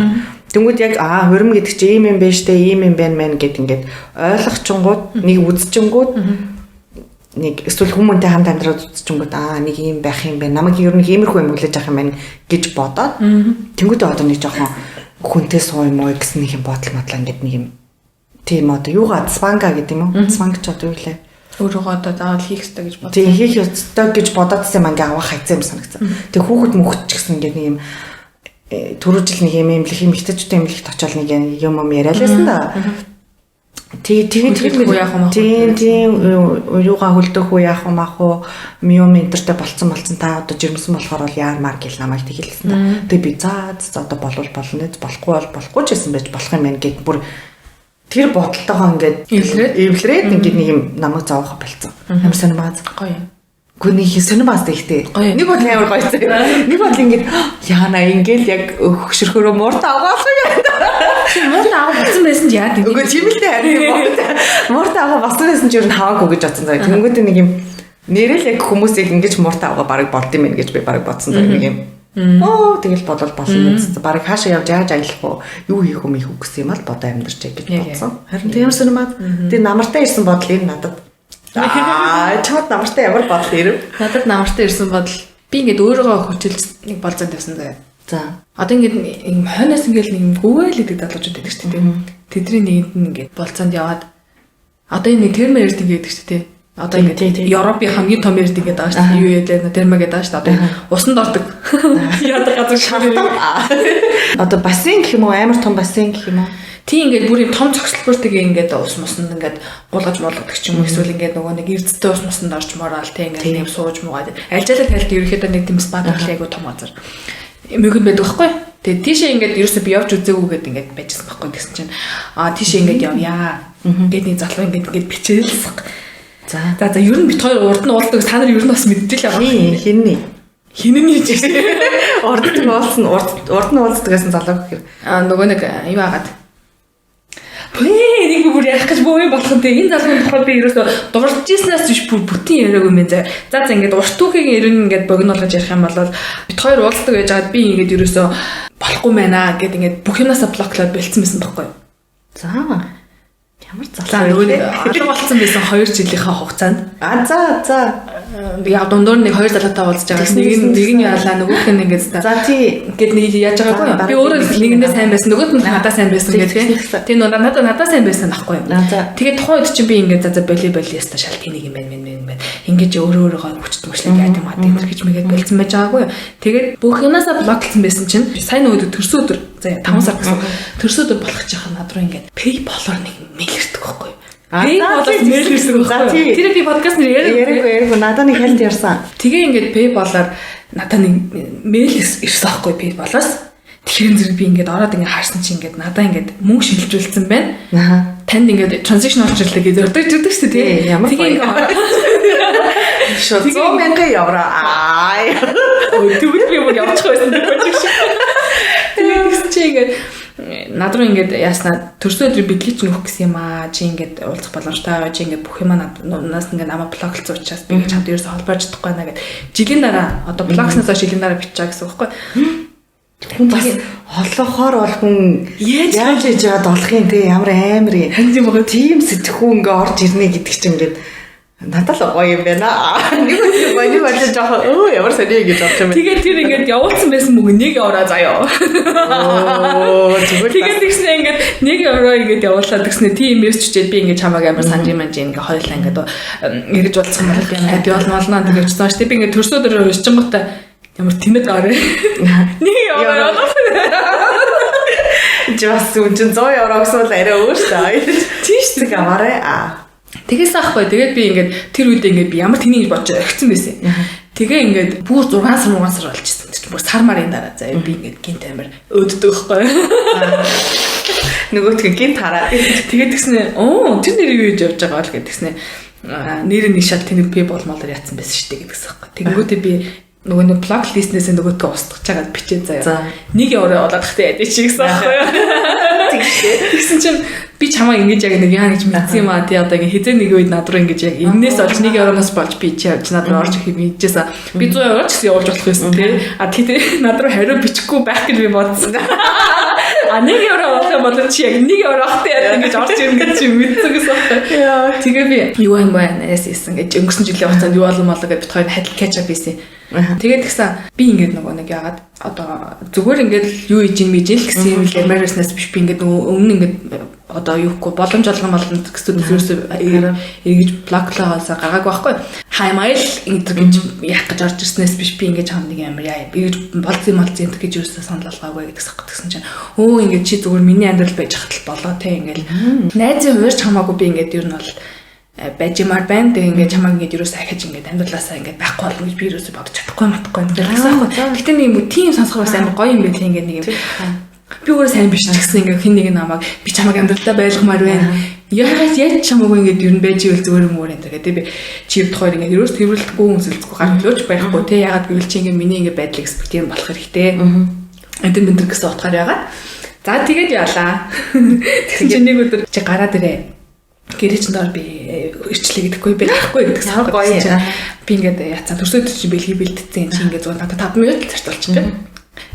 Тэнгүүд яг хурим гэдэг чи ийм юм байна штэ, ийм юм байна мэн гэд ингээд ойлгочингууд нэг үзчингүүд нэг эсвэл хүмүүнтэй хамт амьдраад үзчингүүд нэг ийм байх юм байна. Намайг ер нь иймэрхүү юм хүлээж авах юм байна гэж бодоод тэнгүүдээ одоо нэг жоохон хүнтэй суу юм уу гэсэн нэг юм бодол модлоо ингээд нэг юм тийм одоо юугаа цванга гэдэг юм уу? Цванг ч одоо юу лээ? Өөрөөгөө одоо заавал хийх ёстой гэж бодсон. Тийм, хийх ёстой гэж бодоодсэн юм ингээ авах хайцсан юм санагцсан. Тэг хүүхэд мөхөд ч гэсэн ингээ нэг юм түрүү жил нэг юм эмнэлэг эмэгтэйчүүдийн эмнэлэгт очиод нэг юм юм яриалээсэн да. Тэг тэгээд Хөлдөх үү, яах юм, ах уу? Тийм, тийм, юугаа хөлдөх үү, яах юм, ах уу, юм энтертэй болцсон болцсон, та одоо жирэмсэн болохоор бол яармаар гэл намайг тэгэлсэн да. Тэг би за за одоо болвол болно, болохгүй бол болохгүй ч гэсэн байж болох юм байна гэд бүр тэр бодолтойгоо ингээд Эвлэрээд? Эвлэрээд ингээд нэг юм намайг зовоохо болцсон. Амар сонир бааз. Гоё юм. Гүн нэг сонир баас ихтэй. Гоё. Нэг бодол амар гоё зэ. Нэг бодол ингээд яана ингээд яг хөшөрхөрөө муурта авгаалах юм байна. Муурта авах болсон байсан ч яа тийм. Үгүй, тийм л дээ, харин юм. Муурта аваа болсон байсан ч ер нь хаваагүй гэж бодсон заяа. Тэнгүүтээ нэг юм нэрэл яг хүмүүс яг ингэж муурта аваа бараг болд юм байна гэж би бараг бодсон заяа, нэг юм. Оо, тэгэл бодол болно гэсэн. Бараг хаашаа явж, яаж аялах уу, юу хийх юм, хийх үү гэсэн юм ал бодоо амьдарч гэж бодсон. Харин тийм сонирмаад. Тэгээ намартай ирсэн бодол энэ надад. Аа, чамд намартай ямар бодол ирэв? Надад намартай ирсэн бодол би ингээд өөрийгөө хүчилж нэг болзонд тавьсан заяа. За. Одоо ингээд юм хойноос ингээд нэг юм гүгээл идэг залуучууд байдаг шүү дээ. Тэдний нэгэнд нь ингээд болцоонд яваад одоо энэ нэг термо эрдэнэ гэдэг шүү дээ. Одоо ингээд Европын хамгийн том эрдэнэ гэдэг байгаа шүү дээ. Юу ялээ термо гэдэг байгаа шүү дээ. Одоо усанд ордог. Яадаг газар шалтан. Одоо бассейн гэх юм уу? Амар том бассейн гэх юм уу? Тийм, ингээд бүр юм том цогцлбортэйгээ ингээд ус мусанд ингээд гулгаж муулгадаг ч юм уу, эсвэл ингээд нөгөө нэг эрдэстэй ус мусанд орж мораал тийм ингээд нэг сууж муугаад альжаалаа тайлт ерөнхийдөө нэг тийм спа төрлийн айгу том газар мөнгөнд байдаг байхгүй. Тэгээ тийшээ ингээд ерөөсөө би явж үзээгүй гээд ингээд байжсан байхгүй. Тэгсэн чинь тийшээ ингээд явъя гээд нэг залуу ингээд ингээд бичээлсэг. За. За за, ер нь бит хоёр урд нь уулздаг, та нар ер нь бас мэдчихэл байгаа. Хинний. Хинний ч гэсэн. Урд нь уулзсан, урд нь уулздаг гэсэн залуу гэхээр нөгөө нэг юу агаад Пээ, нэг бүр ярих гэж бөө болох юм те. Энэ залууны тухай би ерөөсөө дурдж ирснээс биш, бүр бүтэн яриаг юм байна. За за, ингээд урт түүхийг ер нь ингээд богино болгож ярих юм бол бит хоёр уулздаг байж байгаад би ингээд ерөөсөө болохгүй байна гэд ингээд бүх юмнасаа block лоод бэлдсэн байсан байхгүй. За. Ямар За, залуу нөгөө нэг алга болсон байсан 2 жилийнхаа хугацаанд А, за за. Яг дундуур нэг хоёр залуутай уулзж байгаа. Нэг нь яалаа, нөгөөх нь ингээд За, тий. Гэт нэг яаж байгаагүй. Би өөрөө нэгэндээ сайн байсан, нөгөөт нь надаа сайн байсан гэх тийм. Тийм, нөө надаа надаа сайн байсан аахгүй юу. Тэгээд тухайн үед чинь би ингээд за за боли боли яста шал тэнийг юм байна мэн мэн. Ингээд өөрөө өөрийгөө хүчт мөчлөө яа тийм мат энэ гэж мэгээд болцсон байж байгаагүй юу. Тэгээд бүх юмнасаа block лсон байсан чинь сайн нөгөө төрсөн өдөр, за 5 сар гэсэн. Төрсөн өдөр болох ч яхаа над руу ингээд PayPal-оор нэг мэйл ирдэг байхгүй юу. PayPal-аас мэйл ирсэн байхгүй юу. Тэр би подкаст нэр яриаг яриаггүй яриаггүй, надад нэг хальт ярьсан. Тэгээ ингээд PayPal-аар надад нэг мэйл ирсэн байхгүй PayPal-аас. Тэгэхээр зэрэг би ингээд ороод ингээд харсан чинь ингээд надаа ингээд мөнгө шилжүүлсэн байна. Танд ингээд transaction орж ирлээ гэж өрдөж ирдэг шүү дээ. Ямар гоё. Шууд 100 мянган евро. Аа. Тэгвэл би бүр явчих байсан гэж шиг. Тэгээд тэгсэн чинь ингээд над руу ингээд яаснаа төрсөн өдрийн бэлгийг чинь өгөх гэсэн юм аа. Чи ингээд уулзах боломжтой. Чи ингээд бүх юмаа надаас ингээд намайг block лсон учраас би ингээд чамд ерөөсө холбоож чадахгүй байна гэд жилийн дараа, одоо block снаас хойш жилийн дараа бичиж байгаа гэсэн үг байхгүй. Хүн бас олохоор бол хүн яаж хийж яваад олох юм те, ямар амар юм. Харин тийм байгаа. Тийм сэтгхүү ингээ орж ирнэ гэдэг чинь ингээд надад л гоё юм байна. Нэг үгүй гоё, нэг бодлоо жоохон өө ямар сони гэж бодож юм. Тэгээд тэр ингээд явуулсан байсан мөнгө 1 евро заяа. Оо, тэгвэл тэгээд тэгснэ ингээд 1 евро ингээд явуулаад тэгснэ тийм мессеж чичээд би ингээд чамааг амар санаж юм анж ингээд хоёулаа ингээд эргэж уулзах юм бол би happy болно болно гэж явчихсан шүү дээ. Би ингээд төрсөө дөрөв уншингуудаа ямар тэнэг гараа. 1 евро. Чи бас үн чин 100 евро гэсэн бол арай өөр шүү дээ. Тийм шүү дээ. Аваарай. Аа. Тэгээс аахгүй. Тэгээд би ингээд тэр үед ингээд би ямар тэнийг гэж бодож огцсон байсан. Тэгээ ингээд бүр 6 сар 6 сар болчихсон. Тэр чинь бүр сар марын дараа заяа би ингээд гинт амир өөддөг байхгүй. Нөгөөтг гинт хараад. Тэгээд тэгснэ оо, тэр нэр юу хийж явж байгаа бол гэдэг тэгснэ нэр нэг шал тэнэг пи болмолоор яатсан байсан шүү дээ гэдгсэн байхгүй. Тэгэнгүүтээ би нөгөө нэг block list нээс нөгөөтгөө устгах чагаад бичээ заяа. 1 евро болоод тахтай яа чи гэсэн байхгүй юу. Тэгсэн чинь би чамаа ингэж яг нэг яа гэж мэдсэн юм аа тий, одоо ингэ хизээ нэг үед над руу ингэж яг энээс олж 1 евроноос болж би чи явж над руу орж ирэх юм хийжсэн. Би 100 евро ч гэсэн явуулж болох байсан тий. А тэгтээ над руу хариу бичихгүй байх гэж би бодсон. А 1 евро болох юм бол чи яг 1 евро ахтай яа ингэж орж ирнэ гэж чи мэдсэн гэсэн байхгүй. Тэгээ би юу юм бэ яасан гэж өнгөрсөн жилийн хугацаанд юу болон болоо гэж бит хоёр хадил catch up хийсэн. Тэгээд тэгсэн би ингээд нөгөө нэг яагаад одоо зүгээр ингээд юу хийж ин мэж л гэсэн юм л ямар байснаас биш, би ингээд нөгөө өмнө ингээд одоо юу хгүй боломж олгон болно гэсэн ерөөсөө эргэж block лоогоос гаргаагүй байхгүй. Хай майл энэ гэж яах гэж орж ирснээс биш, би ингээд чам нэг амар яа эргэж болцсон молцсон энэ гэж ерөөсөө санал болгоогүй гэдэг сах гэсэн чинь өө ингээд чи зүгээр миний амьдрал байж хатал болоо те, ингээд найзын хуваарч хамаагүй би ингээд ер нь бол байж юмар байна. Тэгээ ингээд чамайг ингээд ерөөсөө ахиж ингээд амьдралаасаа ингээд байхгүй болно гэж би ерөөсөө бодож чадахгүй матахгүй юм. Тэгсэн аахгүй. Гэтэ нэг юм тийм сонсохоор бас амар гоё юм байлээ, ингээд нэг юм. Би өөрөө сайн биш ч гэсэн ингээд хин нэг намайг би чамайг амьдралдаа байлгамаар байна. Яагаад яаж чамаагүй ингээд ер нь байж ивэл зүгээр юм өөр энэ тэгээ би чи хоёр ингээд ерөөс тэрвэрлэхгүй үнсэлцэхгүй гар хөлөөч байхгүй те, яагаад гэвэл чи ингээд миний ингээд байдлыг эксперт юм болох хэрэгтэй. Эдэн бэнтер гэсэн утгаар яагаад. За тэгээд яалаа. Тэгсэн чинь нэг өдөр чи гараад ирээ, гэрээ чин доор би ирчлээ гэдэхгүй, би гарахгүй гэдэг Ямар гоё юм. Би ингээд яцсан төрсөд чи бэлгийг бэлтцэн, чи ингээд зүгээр надад 5 минут л зарцуулчих.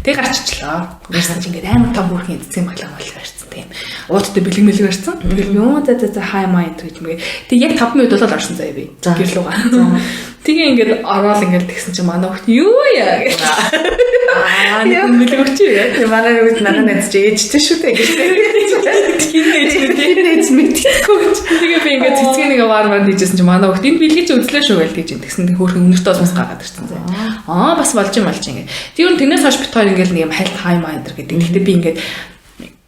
Тэг гарччлаа. Гарсан чи ингээд амар том бүрхэн эцсийн балан бол барьсан тийм. Уудтай бэлэг мэлэг барьсан. Тэгэл би оо за за за хай май гэж мгээ. Тэг яг 5 минут болоод орсон заяа би. Гэр лугаа. Тэгээ ингээд ороод ингээд тэгсэн чи манай хөлт юу яа гэж. Аа, нэг бэлэг өгч яа. Тэгээ манай нэг манай найз чи ээжтэй шүү дээ гэж. Хин ээж Хин ээж мэддэхгүй гэж. Тэгээ би ингээд цэцгийн нэг вар вар хийжсэн чи манай хөлт энэ бэлгийг чи үзлээ шүү гэл тэгж. Тэгсэн хөөрхөн өнөртөө бас гаргаад ирсэн заяа. Аа, бас болж юм болж ингээд. Тэр нь тэрнээс хойш бит хоёр ингээд нэг юм хальт хай май энэ гэдэг. Гэхдээ би ингээд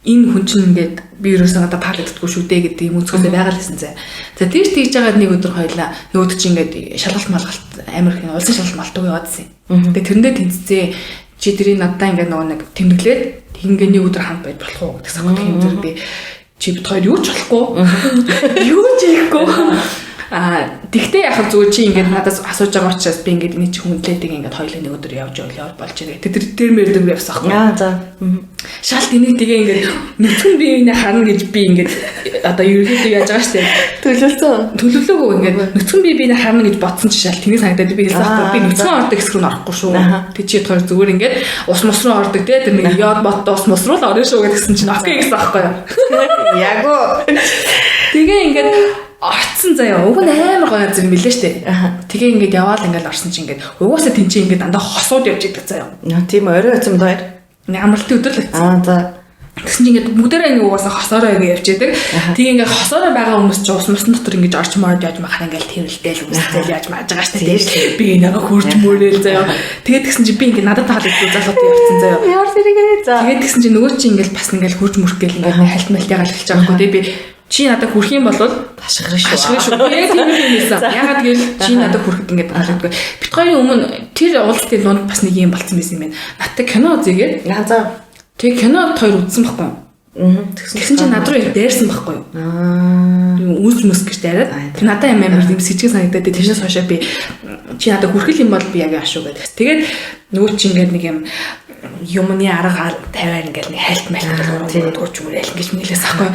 энэ хүн чинь ингээд би ерөөсөө надад таалагддаггүй шүү дээ гэдэг юм өнцгөөсөө байгаа л гэсэн зэ. За тэр тэгж байгаа нэг өдөр хоёлаа нөгөө чи ингээд шалгалт малгалт амар их улсын шалгалт малтууг яваадсэн. Тэгээ тэрэндээ тэнцсэн. Чи тэрийг надаа ингээд нөгөө нэг тэмдэглээд ингээ нэг өдөр хамт байж болох уу гэсэн юм. Тийм зэрэг би чи бит хоёр юу ч болохгүй. Юу ч хийхгүй. Аа, тэгтээ яг зүгээр чи ингээд надаас асууж байгаа учраас би ингээд эний чи хүндлээдэг ингээд хоёлын нэг өдөр явж явал болж байгаа. Тэр тэр мэр дөм явсан аахгүй. Аа за. Шалт энийг тэгээ ингээд нүцгэн би энэ харна гэж би ингээд одоо ерөнхийдөө яаж байгаа штэ. Төлөвлөсөн. Төлөвлөөгүй ингээд нүцгэн би биенээ харна гэж бодсон чи шал тэнийг санагдаад би хэлсэн аахгүй. Би нүцгэн ордог хэсэг рүү орохгүй шүү. Тэг чи хоёр зүгээр ингээд ус мус руу ордог те, тэр нэг йод бот ус мус руу л орно шүү гэсэн чинь окей гэсэн аахгүй юу. Яг уу. Тэгээ ингээд орцсон заяа. Уг нь амар гоё газар юм билээ штэ. Тэгээ ингээд яваал ингээд орсон чинь ингээд угаасаа тэнцээ ингээд дандаа хосууд явж идэг заяа. Нөө тийм орой очим хоёр. Нэг амралтын өдөр л очсон. Аа за. Тэгсэн чинь ингээд бүгдээрээ ингээд угаасаа хосоороо ингээд явж идэг. Тэгээ ингээд хосоороо байгаа хүмүүс чинь ус мусан дотор ингээд орч морд яаж махаар ингээд тэрэлдээл хүмүүстэй яаж мааж байгаа штэ. Тэгээ би энийгээ хурж мөрөөл заяа. Тэгээ тэгсэн чинь би ингээд надад таалагдсан залуутай явцсан заяа. Ямар зэрэг за. Тэгээд тэгсэн чинь нөгөө чинь ингээд бас ингээд хурж мөрөх гээл ингээд нэг хальт мальтайгаа л эхэлж байгаа хгүй тий, би чи надад хүрх юм бол Хашгирна шүү. Ашгүй шүү. Би яг тийм юм хэлсэн. Ягаад гэвэл чи надад хүрэхэд ингээд таалагдгүй. Бит хоёрын өмнө тэр уулзалтын дунд бас нэг юм болцсон байсан юм байна. Надтай кино үзээгээд Аа за. тэг кино хоёр үзсэн байхгүй юу? Тэгсэн Тэгсэн чинь над руу яг дайрсан байхгүй юу? Аа. Юм үүс мөс гэж дайраад. Тэр надад юм амар юм сэжиг санагдаад тэрнээс хойшоо би чи надад хүрхэл юм бол би яг ашуу гэдэг. Тэгээд нөгөө чи ингээд нэг юм юмны арга тавиар ингээд нэг хальт мальт урж мөрөөл ингэж нэлээс ахгүй.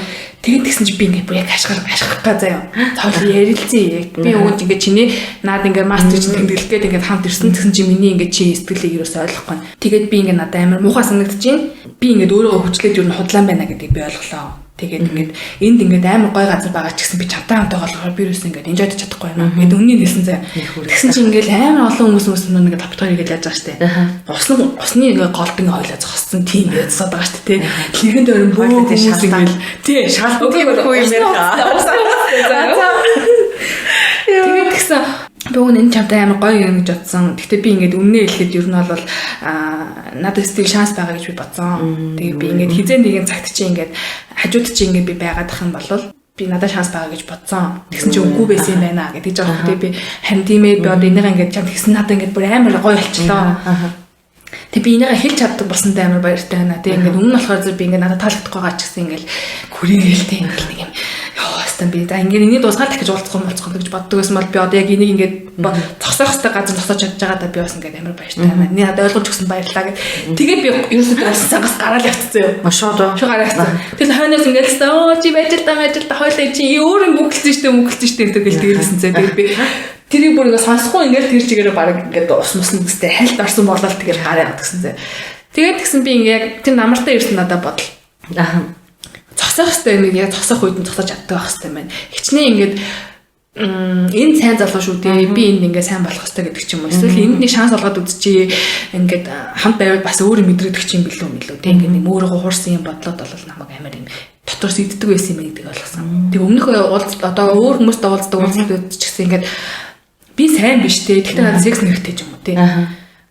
Тэгээд тэгсэн чи би ингээд бүр яг хашгир хашгирах га заяа. Цоол ярилцъя яг. Би өгөөд ингээд чиний наад ингээд мастер чинь тэмдэглэх гээд ингээд хамт ирсэн. Тэгсэн чи миний ингээд чи сэтгэлийг ерөөсөй ойлгохгүй. Тэгээд би ингээд надад амар муухай санагдчихээн. Би ингээд өөрийгөө хүчлээд юу н худлаан байна гэдгийг би ойлголоо. Тэгээд ингээд энд ингээд амар гой газар байгаа ч гэсэн би чамтай хамтаа болохоор би юусэн ингээд enjoy чадахгүй байна. Ингээд үннийг хэлсэн заяа. Тэгсэн чинь ингээд амар олон хүмүүс хүмүүс ингээд давтгаар ингээд яаж байгаа штэ. Усны усны ингээд голд ингээд хойлоо зогссон тийм ингээд зогсоод байгаа штэ тий. Лэгэн дөрөн бөө хүмүүс ингээд тий Шалтан тиймэрхүү юм яриа. Тэгээд тэгсэн би уг нь энэ чамтай амар гоё юм гэж бодсон. Гэхдээ би ингээд өмнөө хэлэхэд ер нь бол надад сэтгэл шанс байгаа гэж би бодсон. Тэгээд би ингээд хизээ нэгэн цагт чи ингээд хажууд чи ингээд би байгаад ах юм бол би надад шанс байгаа гэж бодсон. Тэгсэн чи үгүй байсан юм байна гэдэг жаах. Тэгээд би харин тийм ээ би одоо энийгээ ингээд чамд тэгсэн надад ингээд бүр амар гоё болчлоо. Тэг би энийгээ хэлж чаддаг болсонтой амар баяртай байна. Тэг ингээд өмнө нь болохоор зөв би ингээд надад таалагдахгүй байгаа ч гэсэн ингээд күрээгээл тэг ингээд нэг юм ёо хэвээр би за ингээд энийг дуусгаад дахиж уулзах юм болцох юм гэж боддог байсан бол би одоо яг энийг ингээд зогсоох хэвээр газар зогсоож чадж байгаадаа би бас ингээд амар баяртай байна. Эний надад ойлгож өгсөн баярлалаа гэд. Тэгээд би ерөөсөө тэр усан сангаас гараал явцсан юм. Шууд уу. Шууд гараа явцсан. Тэгэл хойноос ингээд л оо чи байж л та байж л та хойлоо чи өөр юм бүгэлцэн штэ мүгэлцэн штэ гэдэг л тэгэлсэн зэ. Тэгээд би тэрийг бүр ингээд сонсохгүй ингээд тэр чигээрээ баг ингээд ус мус нүстэй хальт орсон болол тэгэл гараа яваад гисэн зэ. Тэгээд тэгсэн би ингээд яг тэр намартай ирсэн надад бодол. Аа. Зогсоох хэвээр нэг яг зогсоох үед нь зогсож чаддаг байх хэвээр байна. Хичнээн ингээд Энэ сайн залуу шүү дээ. Би энд ингээ сайн болох хэрэгтэй гэдэг ч юм уу. Эсвэл энд нэг шанс олгоод үзчихье. Ингээд хамт байвал бас өөрөө мэдрэгдэх юм билүү мэлүү. Тэг ингээ нэг өөрийгөө хуурсан юм бодлоод бол намайг амар юм дотроос иддэг байсан юм гэдэг ойлгосон. Тэг өмнөх уулз одоо өөр хүмүүстэй уулздаг уулздаг ч гэсэн ингээд би сайн биш те. Гэхдээ надад секс нэртэй ч юм уу те.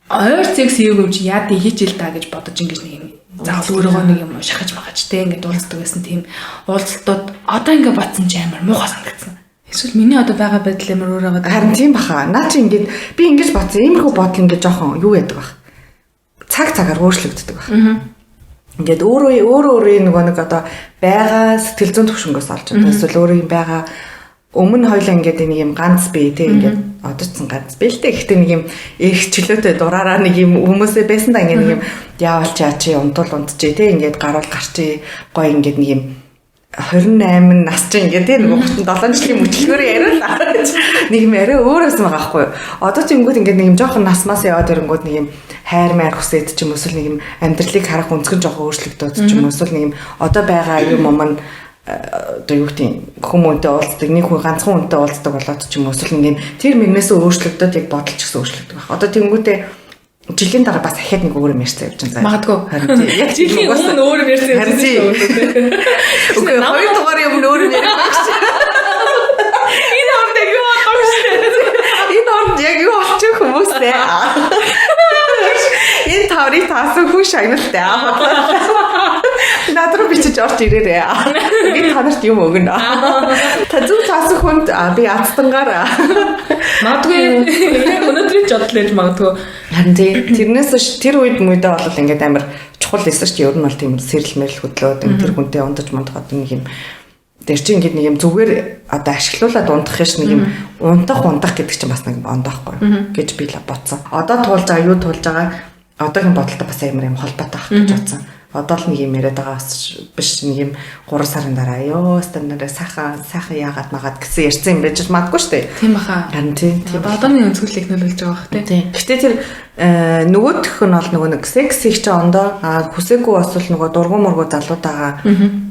Ойр секс хийгээгүй юм чи яа тий хийж ил та гэж бодож ингэж нэг юм заавал өөрөөгөө нэг юм шахаж махаж те ингээд уулздаг байсан тийм уулзалтууд одоо ингээд бодсон чи амар муухай санагдсан. Эсвэл миний одоо байгаа байдал амар өөр байгаа. Харин тийм баха. Наа чи ингээд би ингэж бодсон. Иймэрхүү бодол ингээд жоохон юу яадаг бах. Цаг цагаар өөрчлөгддөг бах. Ингээд өөрөө өөрөө өөрийн нөгөө нэг одоо байгаа сэтгэл зүйн төвшнгөөс олж одоо эсвэл өөрийн байгаа өмнө хоёлаа ингээд нэг юм ганц бие те ингээд одоо ч ганц бие л те. Гэхдээ нэг юм эрх чөлөөтэй дураараа нэг юм хүмүүсээ байсан да ингээд нэг юм яавал чаа чи унтуул унтжээ те ингээд гаруул гарчээ гоё ингээд нэг юм 28 нас чинь ингээд те нөгөө 37 жилийн мөчлөгөөр яриа л нэг юм арай өөр байсан байгаа байхгүй юу. Одоо тэнгүүд ингээд нэг юм жоохон нас мас яваад ирэнгүүд нэг юм хайр майр хүсээд ч юм эсвэл нэг юм амьдралыг харах өнцгөн жоохон өөрчлөгдөд ч юм эсвэл нэг юм одоо байгаа юм юм одоо юу гэдэг хүмүүнтэй уулздаг нэг хүн ганцхан хүнтэй уулздаг болоод ч юм эсвэл нэг юм тэр мөрнөөсөө өөрчлөгдөд яг бодол ч гэсэн өөрчлөгдөг байх. Одоо тэнгүүтээ жилийн дараа бас дахиад нэг өөр юм ярьсан явж байгаа. Магадгүй. Харин тийм. Яг жилийн өмнө өөр юм ярьсан явж байгаа. Үгүй хоёр дугаарын өмнө өөр юм яриаг багш. Энэ хооронд яг юу болов шүү дээ. Энэ хооронд яг юу болчих хүмүүстэй. Энэ таврыг таасан хүн шагналтай. Над руу бичиж орж ирээрээ. Би та нарт юм өгнө. Та зөв таасан хүнд би азтангаар. Магадгүй яг өнөөдрийн жодол гэж магадгүй. Харин тий. Тэрнээс тэр үед мүйдээ бол ингээд амар чухал байсан шүү дээ. Ер нь бол тийм сэрэл мэрэл хөдлөөд тэр хүнтэй ундаж мундахад нэг юм тэр чинь ингээд нэг юм зүгээр одоо ашиглуулад ундах юм шиг нэг юм унтах гэдэг чинь бас нэг юм ондоохгүй гэж би л бодсон. Одоо туулж байгаа юу туулж байгаа одоогийн бодолтой бас амар юм холбоотой байх гэж бодсон. Одоо л нэг юм яриад байгаа бас биш нэг юм 3 сарын дараа ёо стандараа сайхан яагаад магаад гэсэн ярьсан юм байж магадгүй шүү дээ. Тийм баха. Харин тийм. Одооны өнцгөлийг нөлөөлж байгаа бах тий. Гэтэ тэр нөгөөх нь бол нөгөө нэг секс хийх чинь ондоо хүсээгүй бас л нөгөө дургу мургу залуутайгаа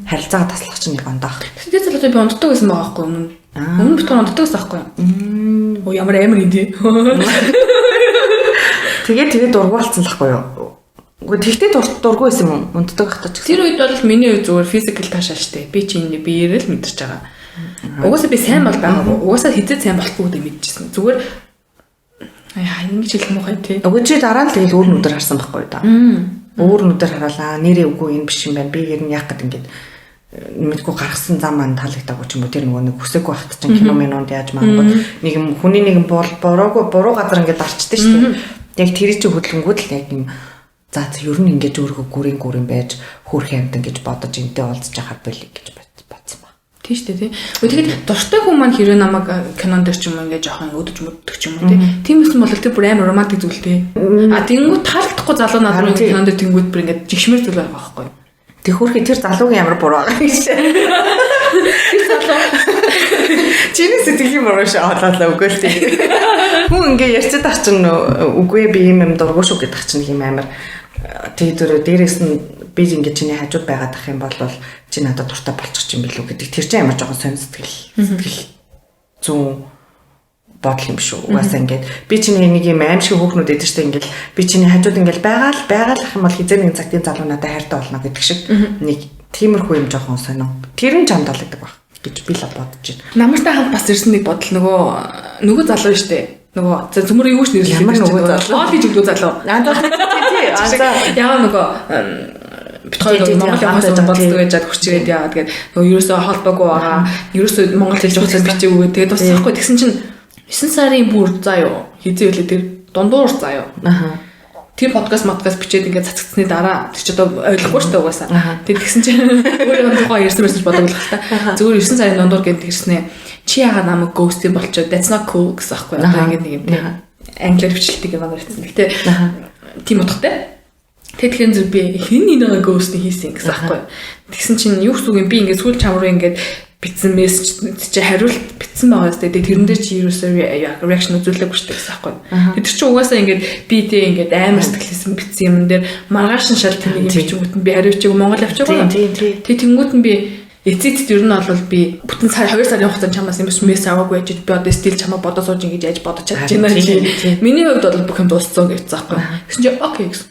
харилцаагаа таслах чинь нэг ондоо. Тэр залуу би онддог байсан байгаа байхгүй өмнө. Өмнө битгаар онддог байсан байхгүй юу? Оо ямар амар юм тий. Тэгээ дургу болсон л байхгүй юу? Үгүй тэгтээ дургу байсан юм унтдаг байхдаа ч гэсэн. Тэр үед бол миний үед зүгээр физикал таашаа штэ. Би чи энэ биеэрээ л мэдэрч байгаа. Угаасаа би сайн бол байгаагүй. Угаасаа хизээ сайн болохгүй гэдэг мэдчихсэн. Зүгээр яа ингэж хэлэх муухай тий. Үгүй чи дараа нь тэгэл өөр нүдээр харсан байхгүй юу да. Өөр нүдээр хараалаа. Нэрээ үгүй энэ биш юм байна. Би ер нь яах гээд ингэж мэдгүй гаргасан зам маань таалагдаагүй ч юм уу тэр нөгөө нэг хүсээгүй байхад чинь кино минунд яаж мангууд нэг юм хүний нэг юм буруу газар ингээд дарчдээ шүү дээ. Яг тэр чинь хөдөлгөнгүүд л яг юм за ер нь ингэж өөрийгөө гүрэн байж хөөрхөн амтан гэж бодож энтэй уулзж байгаа болиг гэж бодсон ба. Тийм шүү дээ тий. Тэгээд дуртай хүн маань хэрэг намайг кинон дээр ч юм уу ингэ жоохон өдөж мөддөг ч юм уу тий. Тийм байсан бол тэр бүр амар романтик зүйл тий. А тэнгүүд таалагдахгүй залуу над руу кинон дээр тэнгүүд бүр ингэ жигшмэр зүйл байгаа байхгүй юу? Тэг хөөрхөн тэр залуугийн ямар буруу байгаа гэж. Тэр залуу чиний сэтгэлийн буруу шүү хоолоолаа үгүй л тий. Хүн ингэ ярьцаад ах чинь үгүй би юм дургу шүү гэдэг чинь юм амар тэг зөрөө дээрээс нь би ингэ чиний хажууд байгаад ах юм бол чи надад дуртай болчих юм билүү гэдэг тэр чинь амар жоохон сонь сэтгэл зүүн бодол юм шүү. Угаасаа ингээд би чиний нэг юм аим шиг хөөхнүүд эдэр штэ ингээд би чиний хажууд ингээд байгаа л ах юм бол хизээ нэгэн цагтын залуу надад хайртай болно гэдэг шиг нэг тиймэрхүү юм жоохон сонио. Тэр нь чамд таалагддаг баг гэж би л бодож байна. Намартай хамт бас ирсэн нэг бодол нөгөө залуу штэ. Нөгөө зөмөр юу ч нэрлэх ямар нөгөө залуу. Хоол хийж өгдөг залуу. Аа яа нөгөө бит хоёр Монгол явахаас болцдог гэж жад хүчрээд яа тэгээд нөгөө ерөөсөө холбоогүй байгаа. Ерөөсөө монгол хэлж уцаа бичээгүй. Тэгээд бас байхгүй тэгсэн чинь 9 сарын бүр заа юу хизээ үлээ тэр дундуур заа юу. Аа. Тэр подкаст бичээд ингээд цацгдсны дараа тэр чи одоо ойлгохгүй шүү дээ угаасаа. Тэр тэгсэн чинь өөрөө тухай ярьсан байсан ч бодоглох л та. Зүгээр 9 сарын дундуур гэнт ирснэ. Чи яагаад намайг ghosting болчоо? That's not cool гэсэн аахгүй. Одоо ингээд нэг юм тийм англиар бичлэлтийг манаар хийсэн. Гэтэ тийм утгатай. Тэгэхээр зүр би хэн энийгээ ghosting хийсэн гэсэн аахгүй. Тэгсэн чинь юу гэсэн үг юм би ингээд сүүл чам руу ингээд бичсэн мессеж чи хариулт бичсэн байгаа зү. Тэгээ тэрэн дээр чи ерөөсөө реакшн үзүүлээгүй шүү дээ гэсэн аахгүй. Тэр чи угаасаа ингээд би тий ингээд амар сэтгэлээсэн бичсэн юм дээр маргааш нь шал тэнийг юм бичингүүт нь би хариуч чиг Монгол явчихгүй. Тий. Тэг тэнгүүт нь би Эцэст ер нь бол би бүтэн сар 2 сарын хугацаанд чамаас юм мессеж аваагүй байж би одоо still чамаа бодоо сууж ингэж яаж бодож чадж байна чи. Миний хувьд бол бүх юм дууссан гэж заахгүй. Тэгсэн чи okay гэсэн.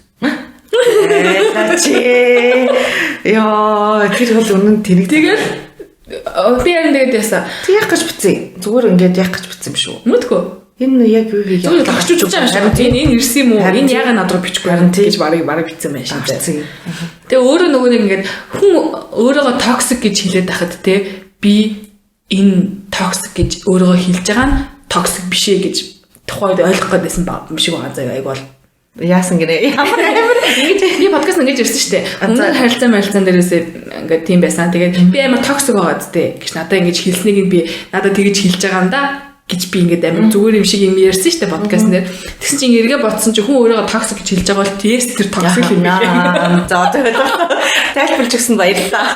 Чи. Яа, тэр бол үнэн тэрэг. Тэгэл би яг тэгээд яасан. Тэг яах гэж битсэн? Зүгээр ингээд яах гэж битсэн юм шүү. Мэдгүй. Энэ яг юу хийх юм? Зүгээр орчуулж байгаа юм шиг. Энэ ирсэн юм уу? Энэ яагаад над руу бичихгүй гэж барыг битсэн байх шиг. Тэгээ өөрөө нөгөө нэг ингээд хүн өөрөөгөө toxic гэж хэлээд байхад те би энэ toxic гэж өөрөөгөө хэлж байгаа нь toxic биш ээ гэж тухайд ойлгох гээд байсан юм шиг байгаа заяа айг бол. Яасан гинэ? Ямар амар ингэж би подкаст ингэж ирсэн шүү дээ. Өмнө харилцаа марилцаан дээрээсээ ингээд тийм байсан. Тэгээд би амар toxic байгаа зү гэж надаа ингэж хэлснийг нь би надаа тэгэж хэлж байгаа юм да гэж би ингээд амар зүгээр юм шиг юм ярьсан шүү дээ подкаст дээр. Тэгсэн чинь эргээ бодсон чинь хүн өөрийгөө toxic гэж хэлж байгаа бол тест тэр toxic юм байна. За одоо тайлбарлаж өгсөн баярлалаа.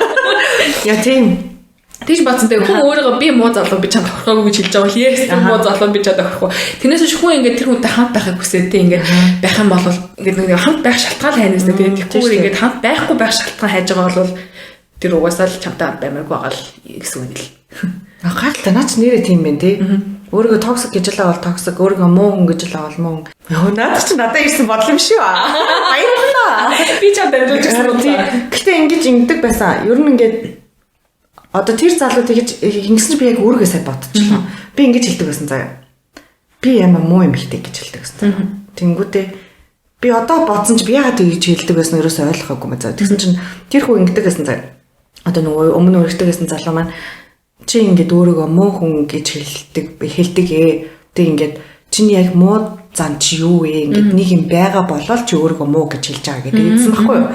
Яа тийм. Тэгж бодсон. Тэгээ хүн өөрийгөө би муу залуу би чамд хохироогүй гэж хэлж байгаа бол yes тэр муу залуу би чамд хохирохгүй. Тэрнээс биш хүн ингээд тэр хүнтэй хамт байхыг хүсээд тэ ингээд байх юм бол ингээд нэг хамт байх шалтгаан хайна гэсэн. Тэгээ тэгэхгүй ингээд хамт байхгүй байх шалтгаан хайж байгаа бол тэр угаасаа л чамтай хамт баймаргүй байгаа л гэсэн үг л. Гайхалтай наа чи нэрээ тийм байх тий. Өөрийгөө toxic гэж л бол toxic, өөрийгөө муу хүн гэж л бол муу хүн. Йоо надад чи надад ирсэн бодол юм шүү. Баярлалаа. Би чамд дамжуулж ирсэн тий. Гэтэ ингэж ингэдэг байсан. Ер нь ингээд одоо тэр залуу тэгэж ингэсэн чи би яг өөрийгөө сайн бодчихлоо. Би ингэж хэлдэг байсан заяа. Би ямар муу юм ихтэй гэж хэлдэг байсан. Тэнгүүтээ би одоо бодсон чи би яагаад тэгэж хэлдэг байсан ерөөсөө ойлгоогүй юм заяа. Тэгсэн чинь тэр хүн ингэдэг байсан заяа. Одоо нөгөө өмнө өргөдөг байсан залуу маань чи ингээд өөрийгөө муу хүн гэж хэлдэг ээ. Тэг ингээд чиний яг муу зан чи юу вэ? Ингээд нэг юм байгаа болол чи өөрийгөө муу гэж хэлж байгаа гэдэг хэлсэн байхгүй юу?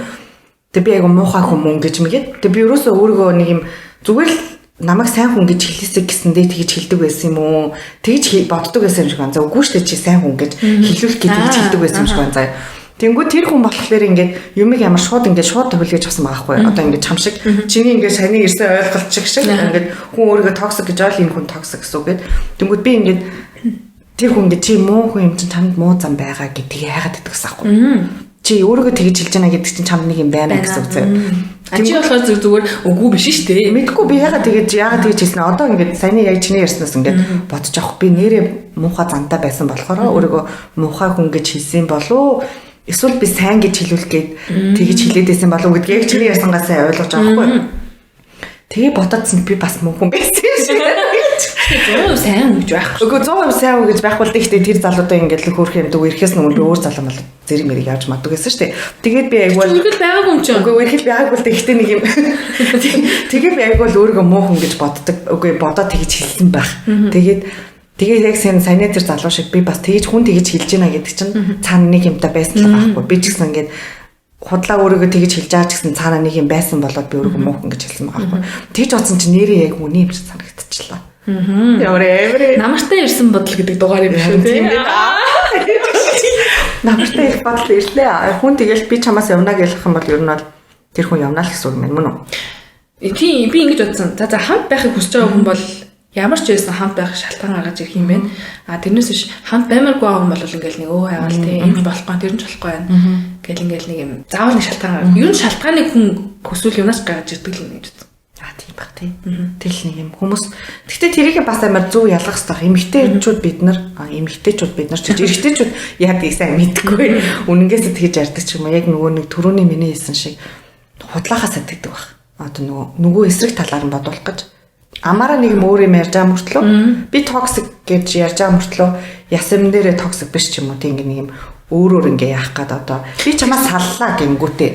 Тэг би яг муухай хүн мөн гэж мэгээд. Тэг би ерөөсөө өөрийгөө нэг юм зүгээр л намайг сайн хүн гэж хэлээсэй гэсэндээ тэгж хэлдэг байсан юм уу? Тэгж боддог байсан юм шиг байна. За үгүй шүү дээ чи сайн хүн гэж хэлүүлэх гэж тэгж хэлдэг байсан юм шиг байна. За тэнгүү тэр хүн болохоор ингээд юмыг ямар шууд ингээд шууд төвлөж авсан байгаа байхгүй. Одоо ингээд чам шиг чиний ингээд саяны ирсэн ойлголт шиг ингээд хүн өөрийгөө toxic гэж ойл энэ хүн toxic гэсэн үг гээд тэнгүүд би ингээд тэр хүн ингээд чи муу хүн юм чинь чамд муу зам байгаа гэдгийг яагаад гэдэг гэсэн аахгүй. Чи өөрийгөө тэгж хэлж байна гэдэг чинь чамд нэг юм байна гэсэн үг заяа. А чи болохоор зүгээр үгүй биш шүү дээ. Мэдгүй би яагаад тэгэж хэлсэн. Одоо ингээд саяны яг чиний ярьснаас ингээд бодож авах би нэрээ муухай зантай байсан болохоор өөрийгөө муухай хүн гэж хэлсэн болов эсвэл би сайн гэж хэлүүлэх гээд тэгэж хэлээд байсан болов гэдгийг яг чиний ярьсангаа сайн ойлгож байгаа байхгүй. Тэгээ бодоодсэн би бас муу хүн байсан юм шиг. 100% сайн хүн гэж байхгүй. Үгүй 100% сайн хүн гэж байхгүй л дээ. Гэтэ тэр залуудаа ингээд л хөөрх юм дүү ирэхээс өмнө би өөр залуу мал зэрэг мэрэг явж магадгүй гэсэн шүү дээ. Тэгээд би айгүй үргэлж байгаагүй юм чинь. Үгүй үргэлж байгаагүй л дээ. Гэтэ нэг юм. Тэгээ би айгүй л өөрийгөө муу хүн гэж боддог. Үгүй бодоо тэгж хэлсэн байх. Тэгээд яг саяны тэр залуу шиг би бас тэгж хүн тэгж хэлж байна гэдэг чинь цаана нэг юмтай байсан л байхгүй. Би ч гэсэн ингээд худлаа өөрийгөө тэгж хэлж байгаа ч гэсэн цаана нэг юм байсан болоод би өөрийгөө муу хүн гэж хэлсэн байгаа байхгүй. Тэгж бодсон чинь нэрээ яг үний юм шиг санагдчихлаа. Ямар амар намартай ирсэн бодол гэдэг дугаар юм шүү тийм. Намартай ирэх бодол ирлээ. Хүн тэгэл би чамаас явна гэх юм бол ер нь бол тэр хүн явна л гэсэн үг юм мөн үү? Тийм би ингэж бодсон. За хамт байхыг хүсэж байгаа хүн бол ямар ч байсан хамт байх шалтгаан гаргаж ирэх юм байна. А тэрнээс биш хамт баймааргүй байгаа хүн бол ингээл нэг өө яагаал тийм энэ болохгүй тэр нь ч болохгүй байна. Гэл ингээл нэг юм заавал нэг шалтгаан гаргах. Ер нь шалтгааныг хүн хүсвэл юмнаас гаргаж ирдэг л юм гэж бодсон. А тийм баг тий. Тэгэл нэг юм хүмүүс. Гэхдээ тэрийг бас амар зөв ялгах хэрэгтэй. Эмэгтэйчүүд бид нар, эмэгтэйчүүд бид нар ч гэж эрэгтэйчүүд яадгийг сайн мэдэхгүй. Үнэнгээсээ тэгж ярьдаг ч юм уу. Яг нөгөө нэг түрүүний миний хэлсэн шиг худлаахаас сэтгэдэг баг. Одоо нөгөө эсрэг талаар нь бодуулах гэж амаараа нэг юм өөр юм ярьж байгаа мөртлөө би toxic гэж ярьж байгаа мөртлөө ясэм дээрээ toxic биш ч юм уу тийм ингээ нэг юм өөрөөр ингээ яах гээд одоо би чамаа саллаа гингүүтээ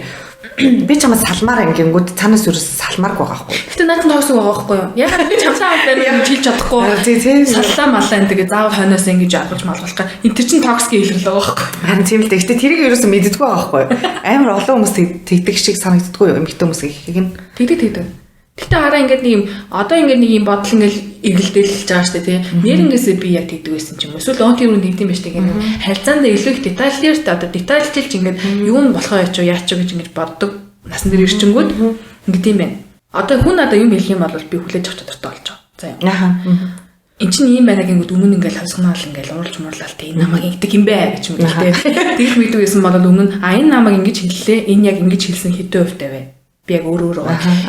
би чамаа салмаар ингэнгүүт цаанаас ерөөс салмааргүй байгаа байхгүй. Гэтэ наад нь toxic байгаа байхгүй юу? Ягаад би чамтай хамт баймаар гэж хэлж чадахгүй. Тийм саллаа маллаа энэ тэгээ заавал хойноос ингэж алгаж малгуулах гэх. Энэ тэр чин toxic илэрлээ байгаа байхгүй. Харин тийм л дээ. Гэтэ тэрийг ерөөсөө мэддэггүй байгаа байхгүй. Амар олон хүмүүс тэгдэг шиг санагддаггүй юу? Эмэгтэй хүмүүс гэх юм. Тэгдэг. Гэтэ хараа ингээд нэг юм одоо ингээд нэг юм бодол ингээд эргэлдээлж байгаа шүү дээ тий. Нэрнгээсээ би яг тэгдэг байсан ч юм уу. Эсвэл он тэр үн тэгдэм байж тээ ингээд харилцаанд илүү их детальлэр одоо детальчилж ингээд юу нь болохоо яач уу яач уу гэж ингээд боддог. Насан дээр ирчингүүд ингээд юм байна. Одоо хүн надаа юм хэлэх юм бол би хүлээж авах чадвартай болж байгаа. За юм. Аха. Энд чинь ийм байна гингүүд өмнө ингээл хавсганаал ингээл урлж мурлал тий энэ намайг ингэдэг юм бэ гэж мэддэг. Тэгэх мэддэг байсан бол өмнө а энэ намайг ингэж хэллээ. Энэ яг ингэж хэлсэн хэдэн хувьтай вэ? Би яг өөр өөрөө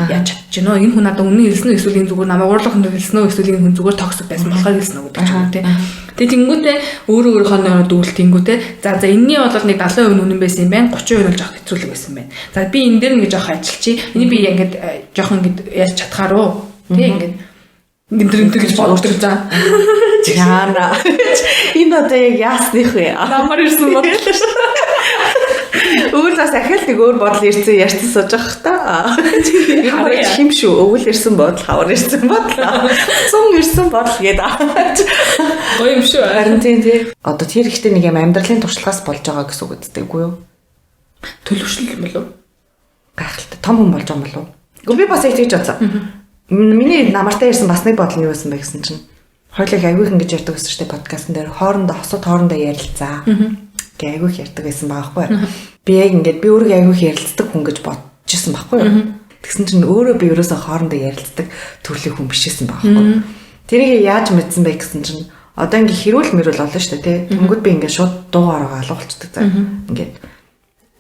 яаж чадчих гинөө, энэ хүн надад үнэн хэлсэн үү, эсвэл энэ зүгээр намайг уурлах хүнд хэлсэн үү, эсвэл энэ хүн зүгээр toxic байсан болохоор хэлсэн үү гэдэг ч юм уу, тий. Тэгээ тэнгүүтээ өөрөө өөрийнхөө дүүлт тэнгүүтээ за за энэний бол нэг 70% нь үнэн байсан юм байна, 30% нь бол жоох хэцүүлэг байсан юм байна. За би энэ дээр ингэж жоох ажиллачих. Энийг би ингээд жоох ингэж яаж чадхаар уу? Тий, ингээд энтер энтер гэж боддог за. Яана. Энэ одоо яг яасных вэ? Намар ирсэн бодлоо шүү. Өвөл бас ахиал нэг өөр бодол ирсэн ярьсан сууж байгаа та. Ер нь хим шүү. Өвөл ирсэн бодол, хавар ирсэн бодол, цун ирсэн бодол гэдэг. Гоё юм шүү. Харин тийм тий. Одоо тэр ихтэй нэг юм амьдралын туршлагаас болж байгаа гэсэн үг үстэй, үгүй юу? Төлөвшөл болов? Гайхалтай. Том хүн болж байгаа юм болов уу? Гэхдээ би бас яг тэгж бодсон. Миний намартай ирсэн бас нэг бодол нь юу байсан бэ гэсэн чинь хоёулыг аягүй их ингэж ярьдаг байсан шүү дээ подкастн дээр, хоорондоо хосууд хоорондоо ярилцаа. Гэ аягүй их ярьдаг байсан байгаа байхгүй. Би яг ингээд би өөрийгөө аягүй их ярилцдаг хүн гэж бодож исэн байхгүй юу? Тэгсэн чинь өөрөө би ерөөсөө хоорондоо ярилцдаг төрлийн хүн биш байсан байгаа байхгүй. Тэрийг яаж мэдсэн бэ гэсэн чинь одоо ингээ хэрүүл мэрүүл болно шүү дээ, тий. Тэнгүүд би ингээ шууд дуугаараа алуулчихдаг заа. Ингээд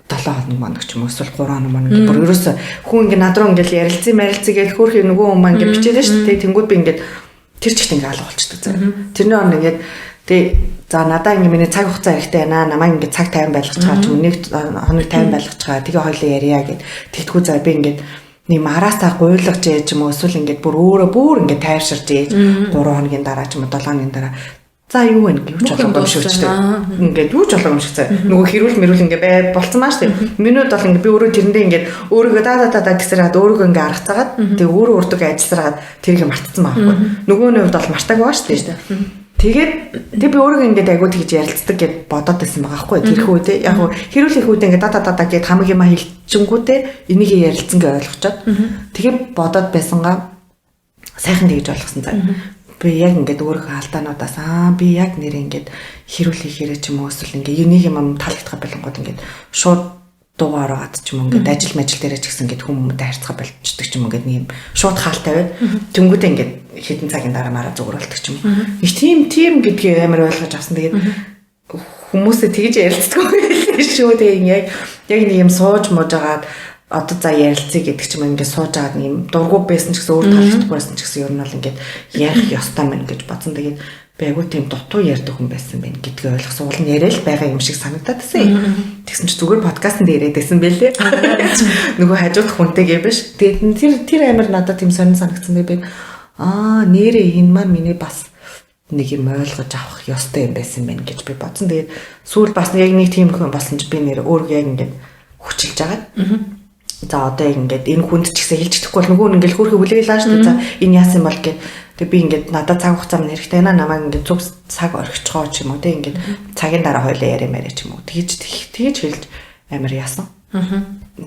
7 хоног моног ч юм уу, эсвэл 3 хоног моног бүр ерөөсөө хүн ингээ над руу ингээ ярилцсан марилцсан гэж хөөрхий нөгөө хүмүүс ингээ бичээлээ шүү дээ. Тэнгүүд би ингээд тэр чигт ингээ алга болчдөг заа. Тэрний орно ингээд тэг за надаа ингээ миний цаг хугацаа хэрэгтэй байна. Намайг ингээ цаг 50 байлгачихаа ч юм, нэг хоног 50 байлгачихаа. Тэгээ хоёлаа ярья гэд. Тэгтгүү за би ингээд нэг мараасаа гуйлгаж ээж юм уу, эсвэл ингээд бүр өөрөө бүр ингээд тайвширж ээж 3 хоногийн дараа ч юм уу, 7 хоногийн дараа за юу вэ, юу ч болоогүй юм шиг ч тийм. Ингээд юу ч болоогүй юм шиг цаа. Нөгөө хэрүүл мэрүүл ингээ бай болцсон маа шүү. Минут бол ингээ би өөрөө тэрэндээ ингээд өөрийгөө да да да да гэсээр хаад өөрийгөө ингээ аргацаагаад тэгээ өөрөө өөртөө ажилласараад тэрийг мартцсан байхгүй. Нөгөө нь хувьд бол мартаг байгаа шүү дээ. Тэгээд тэг би өөрийгөө ингээд айгуу тэгж ярилцдаг гэд бодоод байсан байгаа хгүй. Тэрхүү те яг хэрүүл их үед ингээд да да да да гэд хамаг юма хэлчингүүтээ энийг ярилцсан гэж ойлгочоод тэгээд бодоод байсангаа сайхан тэгж ойлгосон заа. Би яг ингээд өөрийнхөө алдаануудаас би яг нэр ингээд хэрүүл хийхээрээ ч юм уу, эсвэл ингээд энийг юм таалагдах болонгууд ингээд шууд дуугаар ороод ч юм уу, ингээд ажил мажил дээрээ ч гэсэн ингээд хүмүүстээ харьцах болчдөг ч юм уу, ингээд нэг юм шууд хаал тавиад тэнгүүдээ ингээд хэдэн цагийн дараа мараа зүгээр болдог ч юм уу. Их тийм гэдгийг амар ойлгож авсан. Тэгээд хүмүүсээ тэгж ярилцдаг байлээ шүү. Тэгээд яг нэг юм сууж муужгаад одоо за ярилцъя гэдэг ч юм, ингээд сууж агаад нэг юм дургу байсан ч гэсэн өөр таалагдахгүй байсан ч гэсэн ер нь бол ингээд ярих ёстой мэн гэж бодсон. Тэгээд би айгүй тийм дутуу ярьдаг хүн байсан байх гэдгийг ойлгосон. Уул нь яриа л байгаа юм шиг санагдаад байсан. Тэгсэн чи зүгээр подкастн дээр яриад байсан бэлээ. Нөгөө хажуудах хүнтэйгээ биш. Тэгээд тэр амар надад тийм сонин санагдсан. Би нэрээ энэ маань миний бас нэг юм ойлгож авах ёстой юм байсан байх гэж би бодсон. Тэгээд сүүл бас яг нэг тийм хүн болсон чи би нэр өөргөө яг ингээд хүчилж агаад. За одоо яг ингээд энэ хүнд ч гэсэн хэлж чадахгүй бол нөгөө нь ингээд хөөрхий хүлээлээ шүү дээ. За энэ яасан бол гээд тэг би ингээд надад цаг хугацаа минь хэрэгтэй байна. Намайг ингээд зүг цаг орхичихоо ч юм уу, тэг ингээд цагийн дараа хоёлаа яриа маря ч юм уу. Тэгж хэлж амар яасан.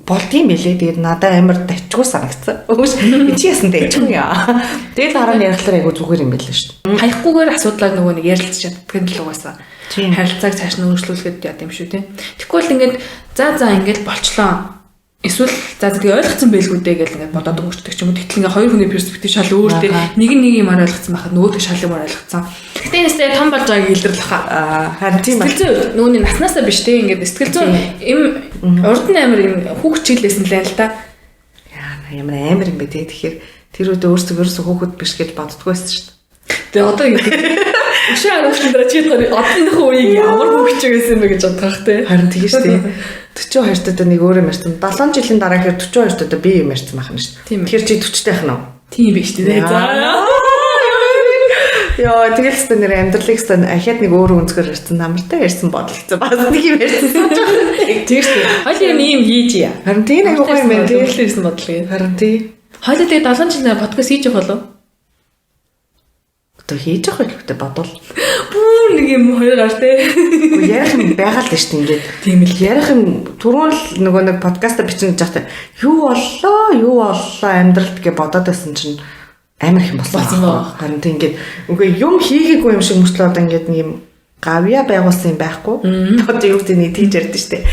Болдгийм билээ. Тэгээд надад амар дачгүй санагдсан. Өөш чи яасан дайчгүй яа. Тэгээд дараа нь ярихлаар айгу зүгээр юм билээ шүү дээ. Хаяхгүйгээр асуудлаа нөгөө нэг ярилцж чаддаг нь л угаасаа. Харилцааг цааш нь өөрчлүүлэхэд яд юм шүү, тий. Тэгэхгүй бол ингээд за ингээд болчлоо. Эсвэл за тэгээ ойлгоцсон байлгүй дээ гэл ингээд бодоод өнгөрчдөг ч юм уу. Тэгтэл ингээд хоёр хүний перспектив шал өөр дээ. Нэг нь нэг юмар ойлгоцсон байхад нөгөөх нь шал юмар ойлгоцсон. Гэтэ энэсээ том болж байгааг илэрлэх хаа. Харин тийм сэтгэл зүйн хувьд нөгөөний наснаасаа биш те ингээд сэтгэл зүйн юм урд нь амар юм хүүхд чиглэсэн л байна л та. Яа ямар амар юм бэ те. Тэгэхээр тэр үед өөрсдөө хүүхэд биш гэж боддгоо байсан шүү дээ. Тэгээ одоо ингээд өшөө арван дараа чи одооныхоо үеийг ямар хүүхд ч байсан юм бэ гэж бодох те. Харин тийм шүү дээ. 42 таа нэг өөрөө ярьсан. 7 жилийн дараа гэхээр 42 таа би юм ярьсан байх нь шүү дээ. Тэгэхээр чи 40 таах нь уу? Тийм биш үү? За. Йоо, тэгэл хэвээ нэр амьдралыг хэвээ ахиад нэг өөр өнцгөр ярьсан, намартай ярьсан бодлоо. Бас нэг юм ярьсан сууж байгаа. Тийм шүү дээ. Хоёул юм ийм хийж яа. Харин тийм айгуу гоё юм байна тий. Тэгэл ирсэн бодлоо. Харин тий. Хоёул тэгээ 7 жилийн подкаст хийж явах болов? Одоо хийж явах хэрэгтэй бодвол. Бүр нэг юм хоёр гар те. Ярих юм байгаа л шүү дээ ингээд. Тийм л. Ярих юм түрүүн л нөгөө нэг подкаста бичнэ гэж байхдаа юу боллоо амьдралд гэж бодоод байсан чинь амар их юм болсон. Харин тийм ингээд үгүй юм хийгээгүй юм шиг мөртлөө одоо ингээд нэг юм гавья байгуулсан юм байхгүй. Одоо юу гэдэг нэг тийж ярьдэн шүү дээ.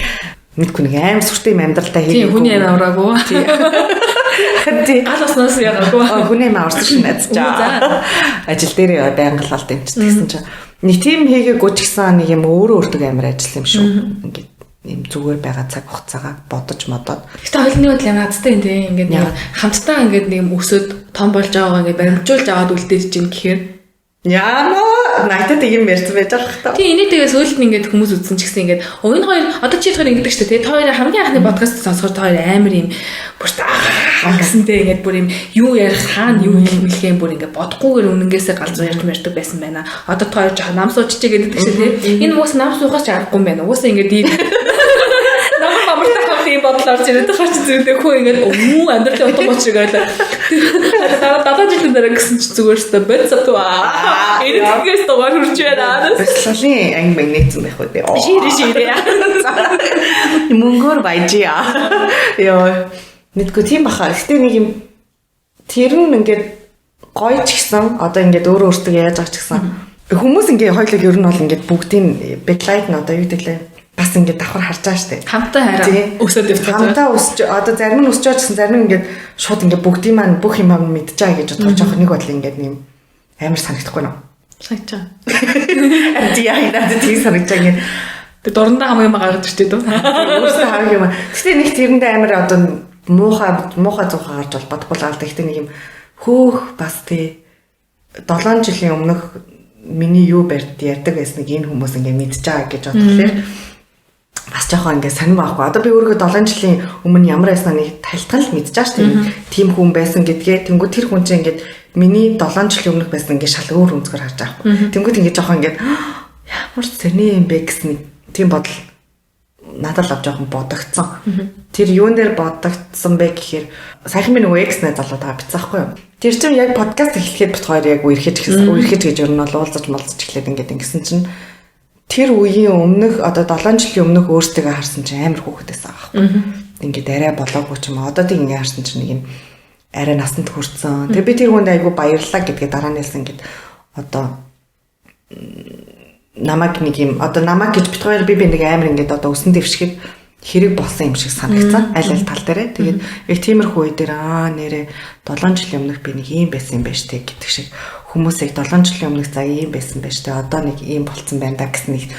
Мэдгүй нэг амар сүртэй юм амьдралдаа хийгээгүй. Тийм хүний амь авраагүй. Тийм. Гал оснаас ягаагүй. Хүний амь аварсан шин найз чаа. Ажил дээрээ байнга л алд юм чи тэгсэн чинь нэг тийм хийгээгүй ч гэсэн нэг юм өөрөө өөртөө амар ажилласан юм шүү. Ингээд юм зүгээр байгаа цаг хугацаагаа бодож модоод. Гэтэ хоёулны бодол ямар азтай юм те. Ингээд нэг хамтдаа ингээд нэг юм өсөд том болж байгаагаа ингээд баримжуулж аваад үлдээж чинь гэхээр Яна надад юм ярьсан байж байгаа та. Тийм энийг тэгээ сүүлд нь ингээд хүмүүс үзсэн ч гэсэн ингээд энэ хоёр одоо чи тэгэхээр ингэдэг шүү дээ. Та хоёр хамгийн анхны подкаст сонсохоор та хоёр амар юм бүр гэсэн те ингээд бүр юм юу ярих хаана юу хэлэх юм бүр ингээд бодохгүйгээр үнэнгээсээ галзуу ярьж мэрдэг байсан байна. Одоо та хоёр жоохон нам суучжээ гэдэг шүү дээ. Энэ уус нам суухаас ч аргагүй юм байна. Уусаа ингээд ийм нам мамартай хамт ийм бодол орж ирээд байгаа чи зүгдээ хөө ингээд өвөө амьдралын утга учир гээл. Дараа 7 жилийн дараа гэсэн чи зүгээр өстө бодсотваа. Эргэхээс дугаар хүрч байна. Бяцлалын анги мэн нээсэн байх үү дээ. Ширээ ширээ. Мөнгөөр баяжээ. Йоо. Мэдгүй тийм баха. Гэтэ нэг юм тэр нь ингээд гоё ч гэсэн одоо ингээд өөрөө өөртөө яаж байгаа ч гэсэн хүмүүс ингээд хоёулыг ер нь бол ингээд бүгдийн backlight нь одоо юу гэдэг лээ бас ингээд давхар харж байгаа штэ. Хамтаа хараа өсөд явчих. Хамтаа өсч одоо зарим нь өсч байгаа гэсэн зарим нь ингээд шууд ингээд бүгдийн маань бүх юм аа мэдж байгаа гэж бодохоор жоох нэг бодол ингээд юм амар санагдахгүй нөө. Санагдаж байгаа. Харин яг надад тийм санагдаж байгаа ингээд. Тэг дурандаа хамгийн юм гаргаж ирчээ дөө. Өөрөөсөө хамгийн юм. Гэтэ нэг тэрэндээ амар одоо муухай зуухай гарч бол бодохгүй л аа. Гэтэ нэг юм хөөх бас тий 7 жилийн өмнөх миний юу барьд ярьдаг байсныг энэ хүмүүс ингээд мэдж байгаа гэж бодлоо. Бас жоохон ингээд сонирм аахгүй. Одоо би өөрийгөө 7 жилийн өмнө ямар байснаа нэг тайлтгал л мэдж байгаа шүү дээ. Тийм хүн байсан гэдгээ. Тэнгүү тэр хүн чинь ингээд миний 7 жилийн өмнөх байсан ингээд шал өөр өнцгөр харж байгаа байхгүй. Тэнгүүд ингээд жоохон ингээд ямар сони юм бэ гэсэн тийм бодол надад л жоохон бодогдсон. Тэр юун дээр бодогдсон бэ гэхээр саяхан би нөгөө экс найз залуудаа бичсэн байхгүй юу. Тэр чинь яг подкаст эхлэхэд бит хоёр яг үерхэж гэсэн. Үерхэж гэж ер нь бол уулзаж молцож эхлээд ингээд ингэсэн чинь тэр үеийн өмнөх одоо 7 жилийн өмнөх өөртөө харсан чинь амар хүүхэд байсан аахгүй. Ингээд арай болоогүй ч юм уу. Одоо тийм ингээд харсан чинь нэг юм арай насанд хүрсэн. Тэгээ би тэр хүнд айгүй баярлалаа гэдгээ дараа нь хэлсэн ингээд одоо намайг нэг юм одоо намайг гэж бит хоёр би нэг амар ингээд одоо өсөн дэвшихэд хэрэг болсон юм шиг санагцсан. Аль аль тал дээрээ. Тэгээд яг тиймэрхүү үе дээр аа нэрээ 7 жилийн өмнөх би нэг ийм байсан юм байна штэ гэдэг шиг хүмүүс яг 7 жилийн өмнөх за ийм байсан байна штэ одоо нэг ийм болцсон байна да гэсэн нэг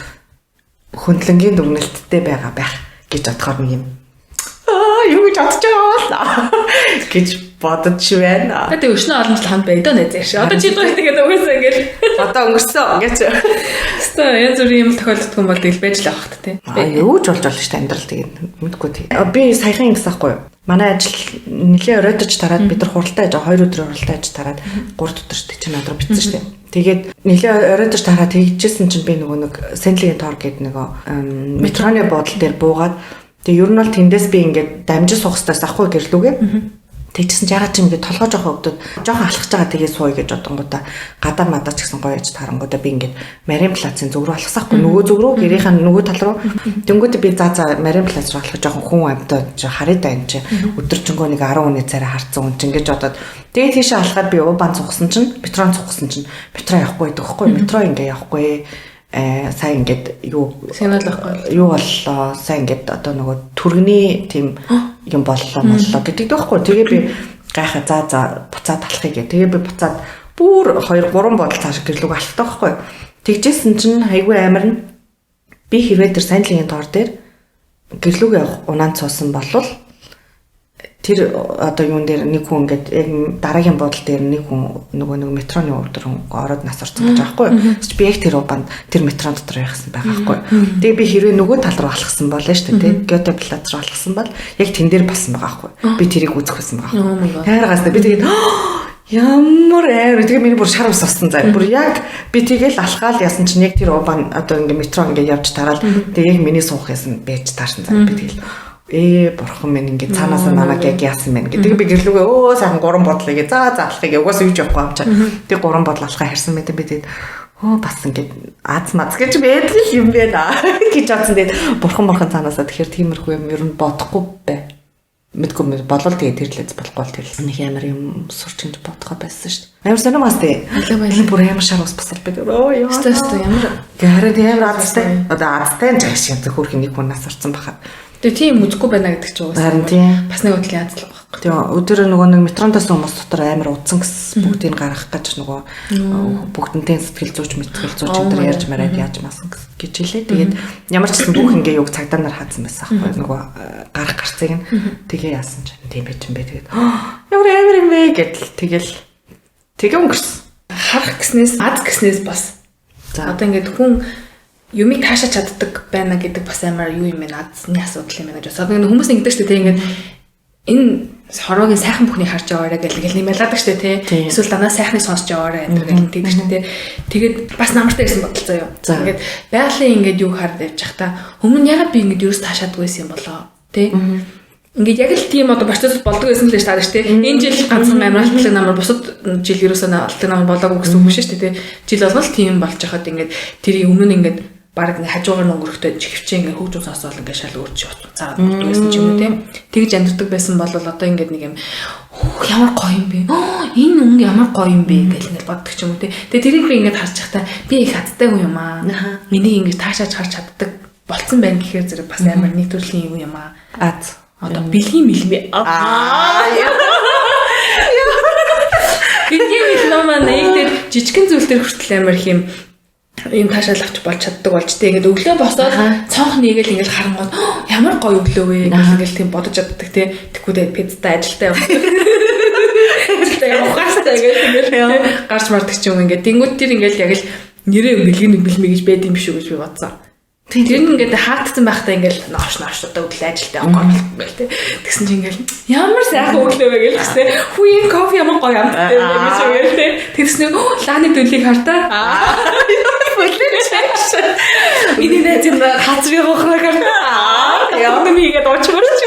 хөндлөнгийн дүгнэлттэй байгаа байх гэж бодохоор нэг юм аа юу гэж бодож байгаа бол гэж бодож байна. Тэгээ өшнөө олон жил хамт байя дөө найз яаш. Одоо чи дөө тэгээд угаасаа ингээл одоо өнгөрсөн гэж. Хэвээ янз бүрийн юм тохиолддог юм бол тэгэл байж л авах тий. Аа юу ч болж болно шүү дээ амьдрал тэгээд мэдгүй тий. Би саяхан ингэсэн байхгүй юу? Манай ажил нэлээ оройтож тараад бид нар хуралтай аж 2 өдөр хуралтай аж тараад 3 өдөр шүү дээ чи надад бичсэн шүү дээ. Тэгээд нэлээ оройтож тараад тэгжсэн чинь би нөгөө нэг Сендлигийн тор гэдэг нөгөө метроны буудал дээр буугаад тэгээ ер нь бол тэндээс би ингээд дамжин суух хэвээр ахгүй гэрлүүгээ. Тэгжсэн чи ягаад ч юм ингээд толгой жоохон өвдөд жоохон алхаж байгаа тэгээ сууя гэж бодонгуудаа гадаа мадаа ч гэсэн гоё яж тарангуудаа би ингээд Марин плацын зүг рүү алхасаахгүй нөгөө зүг рүү гэрийнхэн нөгөө тал руу тэнгууд би за Марин плац руу алхаж жоохон хүн амьтаа харъя да энэ чи өдөржингөө нэг 10 хүний царай харцсан хүн чинь гэж бодоод тэгээ тийшээ алхаад би убан цугсан чинь метрон цугсан чинь метро явахгүй гэдэг хөхгүй метро ингээд явахгүй сайн ингээд юу сигнал авахгүй юу боллоо сайн ингээд одоо нөгөө түргний тийм юм боллоо моллоо гэдэг дэхгүй. Тэгээ би гайхаа за буцаад алхахыг гэ. Тэгээ би буцаад бүр 2 3 бодол цааш гэрлүүг алхдаг байхгүй. Тэгжсэн чинь айгүй амар нь би хэрвээ тэр Сандлигийн тор дээр гэрлүүг явах унаанд суусан болвол тэр одоо юун дээр нэг хүн ингээд яг дараагийн бодол дээр нэг хүн нөгөө нэг метроны өдөр хүн ороод нас орсон гэж байгаа байхгүй. Би яг тэр убанд тэр метрон дотор явахсан байгаа байхгүй. Тэгээ би хэрвээ нөгөө тал руу алхсан бол шүү дээ тий. Гёте плац руу алхсан бол яг тэн дээр болсон байгаа байхгүй. Би тэрийг үзэх байсан байгаа байхгүй. Тайргаас би тэгээд ямар амар тэгээ миний бүр шар ус болсон заа. Бүр яг би тэгэл алхаал ясан чинь яг тэр убан одоо ингээд метро ингээд явж тараал тэгээ яг миний суух ясан байж таарсан заа. Би тэгэл бурхан минь ингээд цаанаасаа намайг яг яасан мэн гэдэг. Би гэрлүүгээ өө сайхан 3 бодлоо гээ. За алхахыг угаасаа юу ч явахгүй юм чаа. Тэг 3 бодол алхаа харсан мэт би тэгээд бас ингээд аз маз гэж байдаг юм байна гэж бодсон. Тэгээд бурхан цаанаасаа тэгэхээр тиймэрхүү юм ер нь бодохгүй бай. Мэдгүй болол тэгээд тэр лез болохгүй бол тэр нэг амар юм сурч ингэж бодохоо байсан шүү дээ. Амар сонирмаас тий. Баялаа бүр амар шар ус басал би. Өө яа. Өстө ямар. Харин амар азтай. Одоо азтай нь жааш юм зөвхөн нэг хүн нас орсон бахад. Тэгээ тийм үзэхгүй байна гэдэг чинь угаасаа. Харин тийм. Бас нэг бодлын азлаг байхгүй. Тийм өдөр нөгөө нэг метронтоос хүмүүс дотор амар удсан гэсэн бүгдийг гаргах гэж нөгөө бүгднтэй сэтгэл зүйч мэтгэл зүйч энэ төр ярьж мараад яаж масан гэсэн. гэж хэлээ. Тэгээд ямар ч гэсэн бүх ингээ юг цагдаа нар хаацсан байсан аахгүй нөгөө гарах гарцыг нь тэгээ яасан чинь тийм байж юм бэ. Тэгээд ямар амар юм бэ гэдэл тэгэл тэгээ өнгөрсөн. Харах гэснээс аз гэснээс бас За. Одоо ингээд хүн юмыг таашааж чаддаг байна гэдэг бас амар юу юм бэ? Азны асуудал юм байна гэж бодсон. Одоо ингээд хүмүүс ингэдэг шүү дээ, ингээд энэ хорвоогийн сайхан бүхнийг харж яваарай гэл ингээл нэмэлээдэг шүү дээ, тий. Эсвэл данаа сайхныг сонсч яваарай энэ гэл тэгдэг шүү дээ. Тэгээд бас намартай ирсэн бодол заяа. Ингээд байгалийн ингээд юг хард явж байхдаа өмнө ягаад би ингээд юус таашаадгүй байсан юм болоо, тий. Ингээд яг л тийм одоо процесс болдог байсан л шүү дээ, тий. Энэ жил ганцхан амар алтлаг намар бусад жил ерөөсөө алтлаг намар болоогүй гэсэн үг биш шүү дээ, тий. Жил болгон л тийм болж хахад ингээд тэрийг өмнө нь ингээд баг ингээ хажуугаар нь өнгөрөхдөө чихвчээ ингээ хөгжим сонсоол ингээ шал өөрч утцаа болдог байсан ч юм уу, тий. Тэгж амьддаг байсан бол одоо ингээд нэг юм ямар гоё юм бэ? Энэ өнгө ямар гоё юм бэ гэл ингээ боддог ч юм уу, тий. Тэгээ тэрийг би ингээд харж байхдаа би их хаттай хүн юм аа. Миний ингээ таашааж харж чаддаг болцсон байна гэхээр зэрэг бас амар нэг төрлийн юм аа. Аз. Одоо бэлгийн мэлмээ. Аа. Бэлгийн мэлмээ маань нэг тэр жижигэн зүйл төр хүртэл амар их юм юм таашаал авч болж чаддаг болж тээ. Ингээд өглөө босоод цонх нэгээл ингээд харангууд ямар гоё өглөө вэ гэх ингээд тийм бодож чаддаг те. Тэгвэл дээ пиццтай ажилдаа явах. Ажилдаа явахаастай ингээд ингээд гарч мардаг ч юм ингээд тэнгууд тэр ингээд яг л нэрээ бэлгийн бэлмээ гэж байд юм биш үү гэж би бодсон. Тэр нь ингээд хаагдсан байхдаа ингээд нош нош одоо өглөө ажилдаа явах гол ингээл те. Тэгсэн чинь ингээд ямар сайхан өглөө вэ гэл тэгсэн. Хүү энэ кофе ямар гоё амттай вэ гэж ингээл те. Тэгсэн лааны дүлийг хартаа. Миний найз юм хацрыг гоохноо хартаа. Ямар нэг ингээд уучмарч.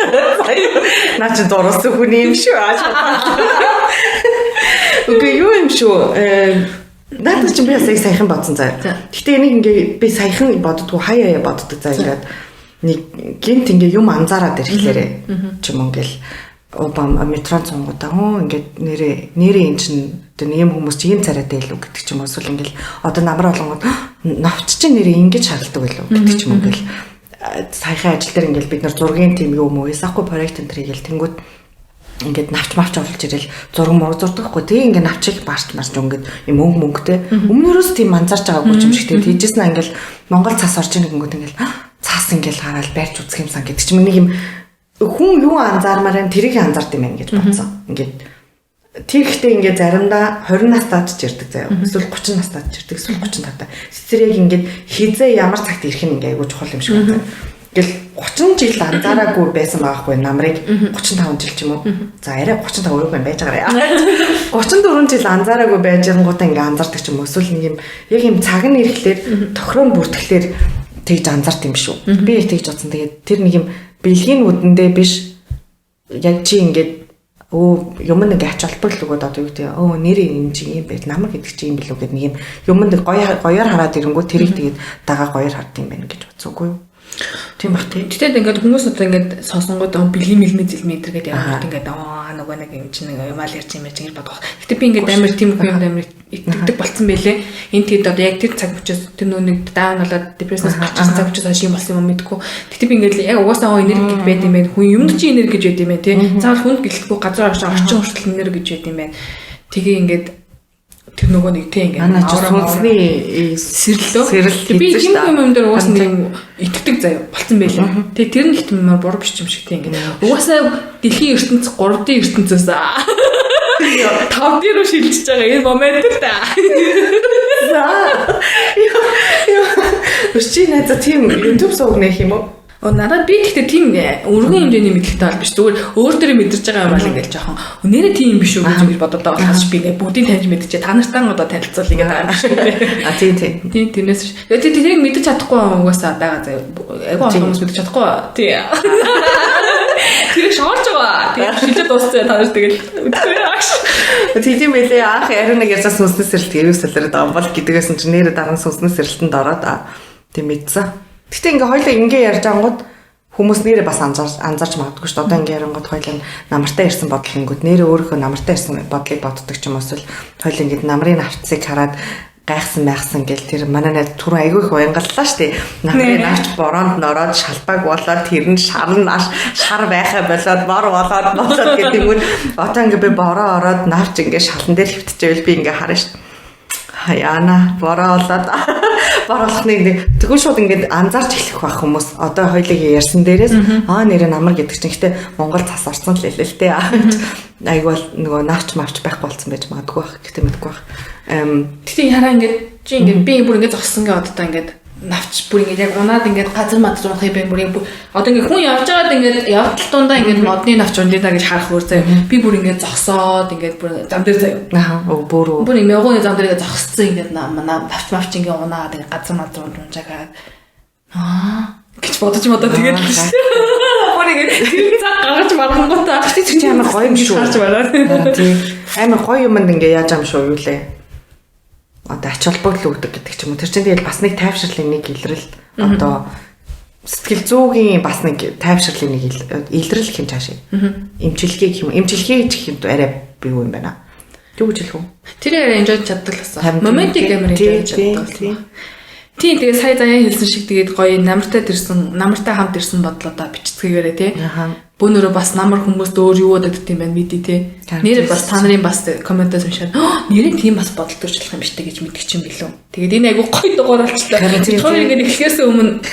Наа чи дурлсан хүн юм шүү. Үгүй юу юм шүү. Надад чинь би бас яг саяхан бодсон заяа. Гэтэ энийг ингээ би саяхан боддгоо хаяа хаяа боддог заяа ингээд нэг гинт ингээ юм анзаараад ирэхлээрээ ч юм ингээл Обама метрон цонгуудаа хөө ингээд нэрээ нэрээ эн чинь одоо ийм хүмүүс чи ийм царайтай илүү гэдэг ч юм уу эсвэл ингээл одоо намар олонгод навч чинь нэрээ ингэж шаарддаг илүү гэдэг ч юм ингээл саяхан ажил дээр ингээл бид нар зургийн тим юм уу эсахгүй проект энэ төр ингээл тэнгууд ингээд навч мавч оруулж ирэл зураг мураг зурдаг хгүй. Тэгээ ингээд навчийг барч марч ингээд юм өнгө мөнгөтэй. Өмнөрөөс тийм анзаарч байгаагүй юм шиг тэгээ тийжсэн ингээл Монгол цас орж ийн гингүүд ингээл цас ингээл хараад барьж үзэх юмсан гэдэг чинь нэг юм хүн юу анзаармаар байна тэрийг анзаард юм байна гэж бодсон. Ингээд тэр ихтэй ингээд заримдаа 20 настайд ч ирдэг заяа. Эсвэл 30 настайд ч ирдэг, эсвэл 35 та. Тэр яг ингээд хизээ ямар цагт ирэх нь ингээд айгүй чухал юм шиг байна. Ингээл 30 жил анзаараагүй байсан байхгүй намрыг 35 жил ч юм уу. За арай 35 өрөг байж байгаарай. 34 жил анзаараагүй байж гингуудаа ингээ анзаардаг ч юм уу. Эсвэл нэг юм яг юм цаг нь ирэхлээр тохирон бүртгэхлээр тэгж анзаард юм шүү. Би яг тэгж бодсон. Тэгээд тэр нэг юм бэлгийн үдэндээ биш яг чи ингээд өө юм нэг ач холбогдол өгөөд одоо юу гэдэг өө нэрээ энэ чи юм байл намар гэдэг чи юм билүү гэдэг нэг юм юм нэг гоёор хараад ирэнгүү тэрийг тэгээд дагаа гоёор хард юм байна гэж бодсон үгүй юу? Тийм бах тий. Тэгтээ ингээд хүмүүс одоо ингээд сонсонгууд бэлгийн мэлмээ зэлмээ энэ гэдэг ямар ингээд аа нөгөө нэг юм чинь нэг юмал ярьж юм яаж ингэж бодох. Гэтэ би ингээд амар тийм хүн амар итгэдэг болцсон байлээ. Энэ тэгэд одоо яг тэр цаг мөчөөс тэр нөгөө нэг даун болоод депрессноос гарч ирсэн цаг мөчөөс хойш юм болсон юм мэдгүй. Гэтэ би ингээд яг угаасаа энерги гэж байд юм байна. Хүн юмд чи энерги гэж байд юм байна тий. Заавал хүнд гэлтгүй газар орчин хүртэл энерги гэж байд юм байна. Тэгээ ингээд тэр нөгөө нэг тий ингээд манай ч сүнсний сэрлөө. Би тийм юм дээр угаасаа нэг итгэдэг заяа болцсон байлаа. Тэгээ тэр нь их юм буруу биш юм шиг тий ингээд. Угаасаа дэлхийн ертөнц 3D ертөнцөөс 5D руу шилжиж байгаа энэ момент л та. За. Өчи найзаа тийм YouTube сувг нэх юм уу? Надад би гэхдээ тийм өргөн хэмжээний мэдлэгтэй бол биш. Зүгээр өөр төрөө мэдэрч байгаа юм бол ингээл жоохон нэрээ тийм юм биш үү гэж бодод байгаа болохоос би ингээ бүгдийг таньж мэдчихэ. Та нартай одоо танилцуул ингээд байгаа юм шиг. А тийм тийм. Тийм тэрнээс биш. Тэгээ тэрийг мэдэж чадахгүй угаасаа байгаа заяа. Айгүй олон хүмүүс мэдэж чадахгүй. Тийм. Тэр шоолж байгаа. Тэгээ шилжээд дуусцаа та нар тэгэл үгүй агш. Тийм байлээ. Анх ариун нэг ярьсан сүнснээс сэрэлт Иерусалимд байгаа бол гэдгээс нь ч нэрээ дараа нь сүнснээс сэрэлтэнд ороод тийм мэдсэн. Гэтэ ингээ хоёлаа ингээ ярьж ангууд хүмүүс нэрээ бас анзаарч магадгүй шүү дээ. Одоо ингээ ярангууд хоёлаа намартай ирсэн бодол ингүүд нэрээ өөрийнхөө намартай ирсэн бодлыг боддог ч юм уу эсвэл хоёлаа ингээ намрын навцыг хараад гайхсан майхсан гэл тэр манай найз түрүү айгүй их уянгаллаа шүү дээ. Намрын навч бороонд нороод шалбааг болоод тэр нь шар наш шар байхаа болоод бор болоод болоод гэдэг юм. Одоо ингээ би бороо ороод навч ингээ шалан дээр хөвтчихвэл би ингээ харна шүү дээ. Яана бороо болоод Бор болохны тэгвэл шууд ингээд анзаарч эхлэх байх хүмүүс. Одоо хоёлыг ярьсан дээрээс аа нэрээ намар гэдэг чинь гэтээ Монгол цас орсон л лээ л дээ. Айгу бол нөгөө навч мавч байхгүй болсон байж магадгүй байх. Гэтэ мэдгүй байх. Гэтэ хараа ингээд чи ингээд би бүр ингээд зогссон гэ одоо ингээд навч бүр ингээд яг унаад ингээд газар мазар унах юм байна бүр ингээд одоо ингээд хүн явж байгаад ингээд явдал дундаа ингээд модны навч унж даа гэж харах өөр заяа. Би бүр ингээд зогсоод ингээд бүр зам дээр заяа. Аа бүр бүр мягууны зам дээр ингээд зогсцсон ингээд навч мавч ингээд унаад ингээд газар мазар унж унжаагаад аа гэж бодож модоо тэгээд л шүү. Бүр ингээд тэр цаг гаргаж маргангуудаа тэр чинь амар гоё юм шүү. Гарч мараад. Тийм. Амар гоё юмд ингээд яаж юм шүү юу лээ. Одоо ач холбогдол өгдөг гэдэг ч юм уу. Тэр чинь тэгэл бас нэг тайвширлын нэг илрэл одоо сэтгэл зүйн бас нэг тайвширлын нэг илрэл гэх юм цаашаа. Эмчилгээ гэх юм. Эмчилгээ гэх юм арай бий юм байна. Юу гэж хэлэх вэ? Тэр арай enjoy чаддаг л болсон. Моментыг амар enjoy чаддаг болсон. Тийм тэгээ сая заяа хэлсэн шиг тэгээд гоё намартай дэрсэн, намартай хамт ирсэн бодлоо бичцгээгээрэй тий. Бөөнөрөө бас намар хүмүүст өөр юу бодогдд юм байна мэдээ тий. Нэр бас та нарын бас комментээс уншаад нэрээ тийм бас бодол төрчлөх юм штэ гэж мэдчих юм билүү. Тэгээд энэ айгу гоё дугаар болчлоо. Тэр хоёр ингэ эхлэхээс өмнө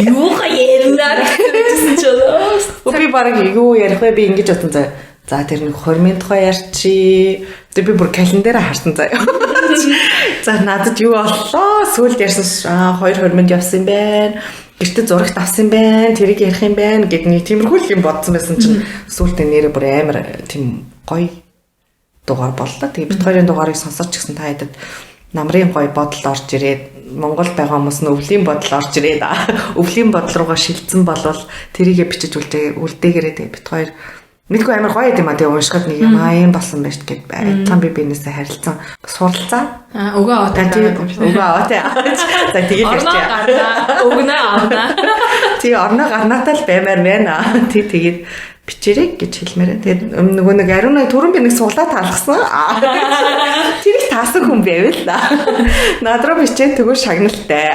юугаа ярина гэсэн чинь би бараг юу ярих вэ би ингэж бодсон заа. За тэр нэг 20 тухай ярьчи. Тэр би бүр календараа харсан заяа. За надад юу боллоо? Сүүлд ярьсан 2 20 явсан юм байна. Гэртээ зурагт авсан юм байна. Тэрийг ярих юм байна гэд нэг тиймэрхүү л юм бодсон байсан чинь сүүлдээ нэрээ бүр амар тийм гоё дугаар боллоо. Тэгээ бит хоёрын дугаарыг сонсож ч гэсэн та хэдэд намрын гоё бодол орж ирээд Монгол байгаа хүмүүс нь өвлийн бодол орж ирээд өвлийн бодол руугаа шилжсэн болвол тэрийгэ бичиж үлдээгээрээ тэгээ бит хоёр мэдгүй амар гоё юм а тэгээ уншихад нэг юм аа юм болсон байж гэд адилхан би бинээсээ харилцан суралцаа. Аа өгөө аваа тий өгөө аваа тий. За тэгээд ярьчих. Өгнө авна. Тий орноо гарнаатай л баймаар байна. Тий тэгээд бичээрэй гэж хэлмээр. Тэгээд нөгөө нэг ариун нэг түрүүн би нэг суглаа таалгасан. Тэрийг таасан хүн байвал над руу бичээ тэгвэл шагналтай.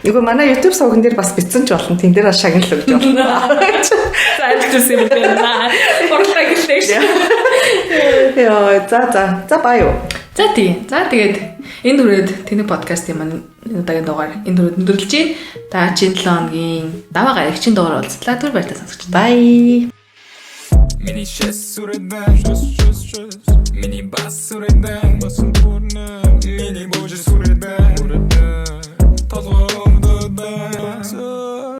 Нөгөө манай YouTube сувган дээр бас бичсэн ч болно. Тэн дээр бас шагнал өгч болно. За альчсан юм байна. Хурлаа гэлээ шүү. Йоо за за. За бай юу. За тий. За тэгээд энэ түрээд тэнэг подкастын маань энэ удаагийн дугаар энэ түрээд өндөрлөж байна. Дараагийн 7 хоногийн даваа гарагчийн дугаар уулзлаа. Түр баяртай сонсогч. Bye. Миний шэс сүрэдэн, шэс шэс шэс. Миний бас сүрэдэн, басан бүрнэ.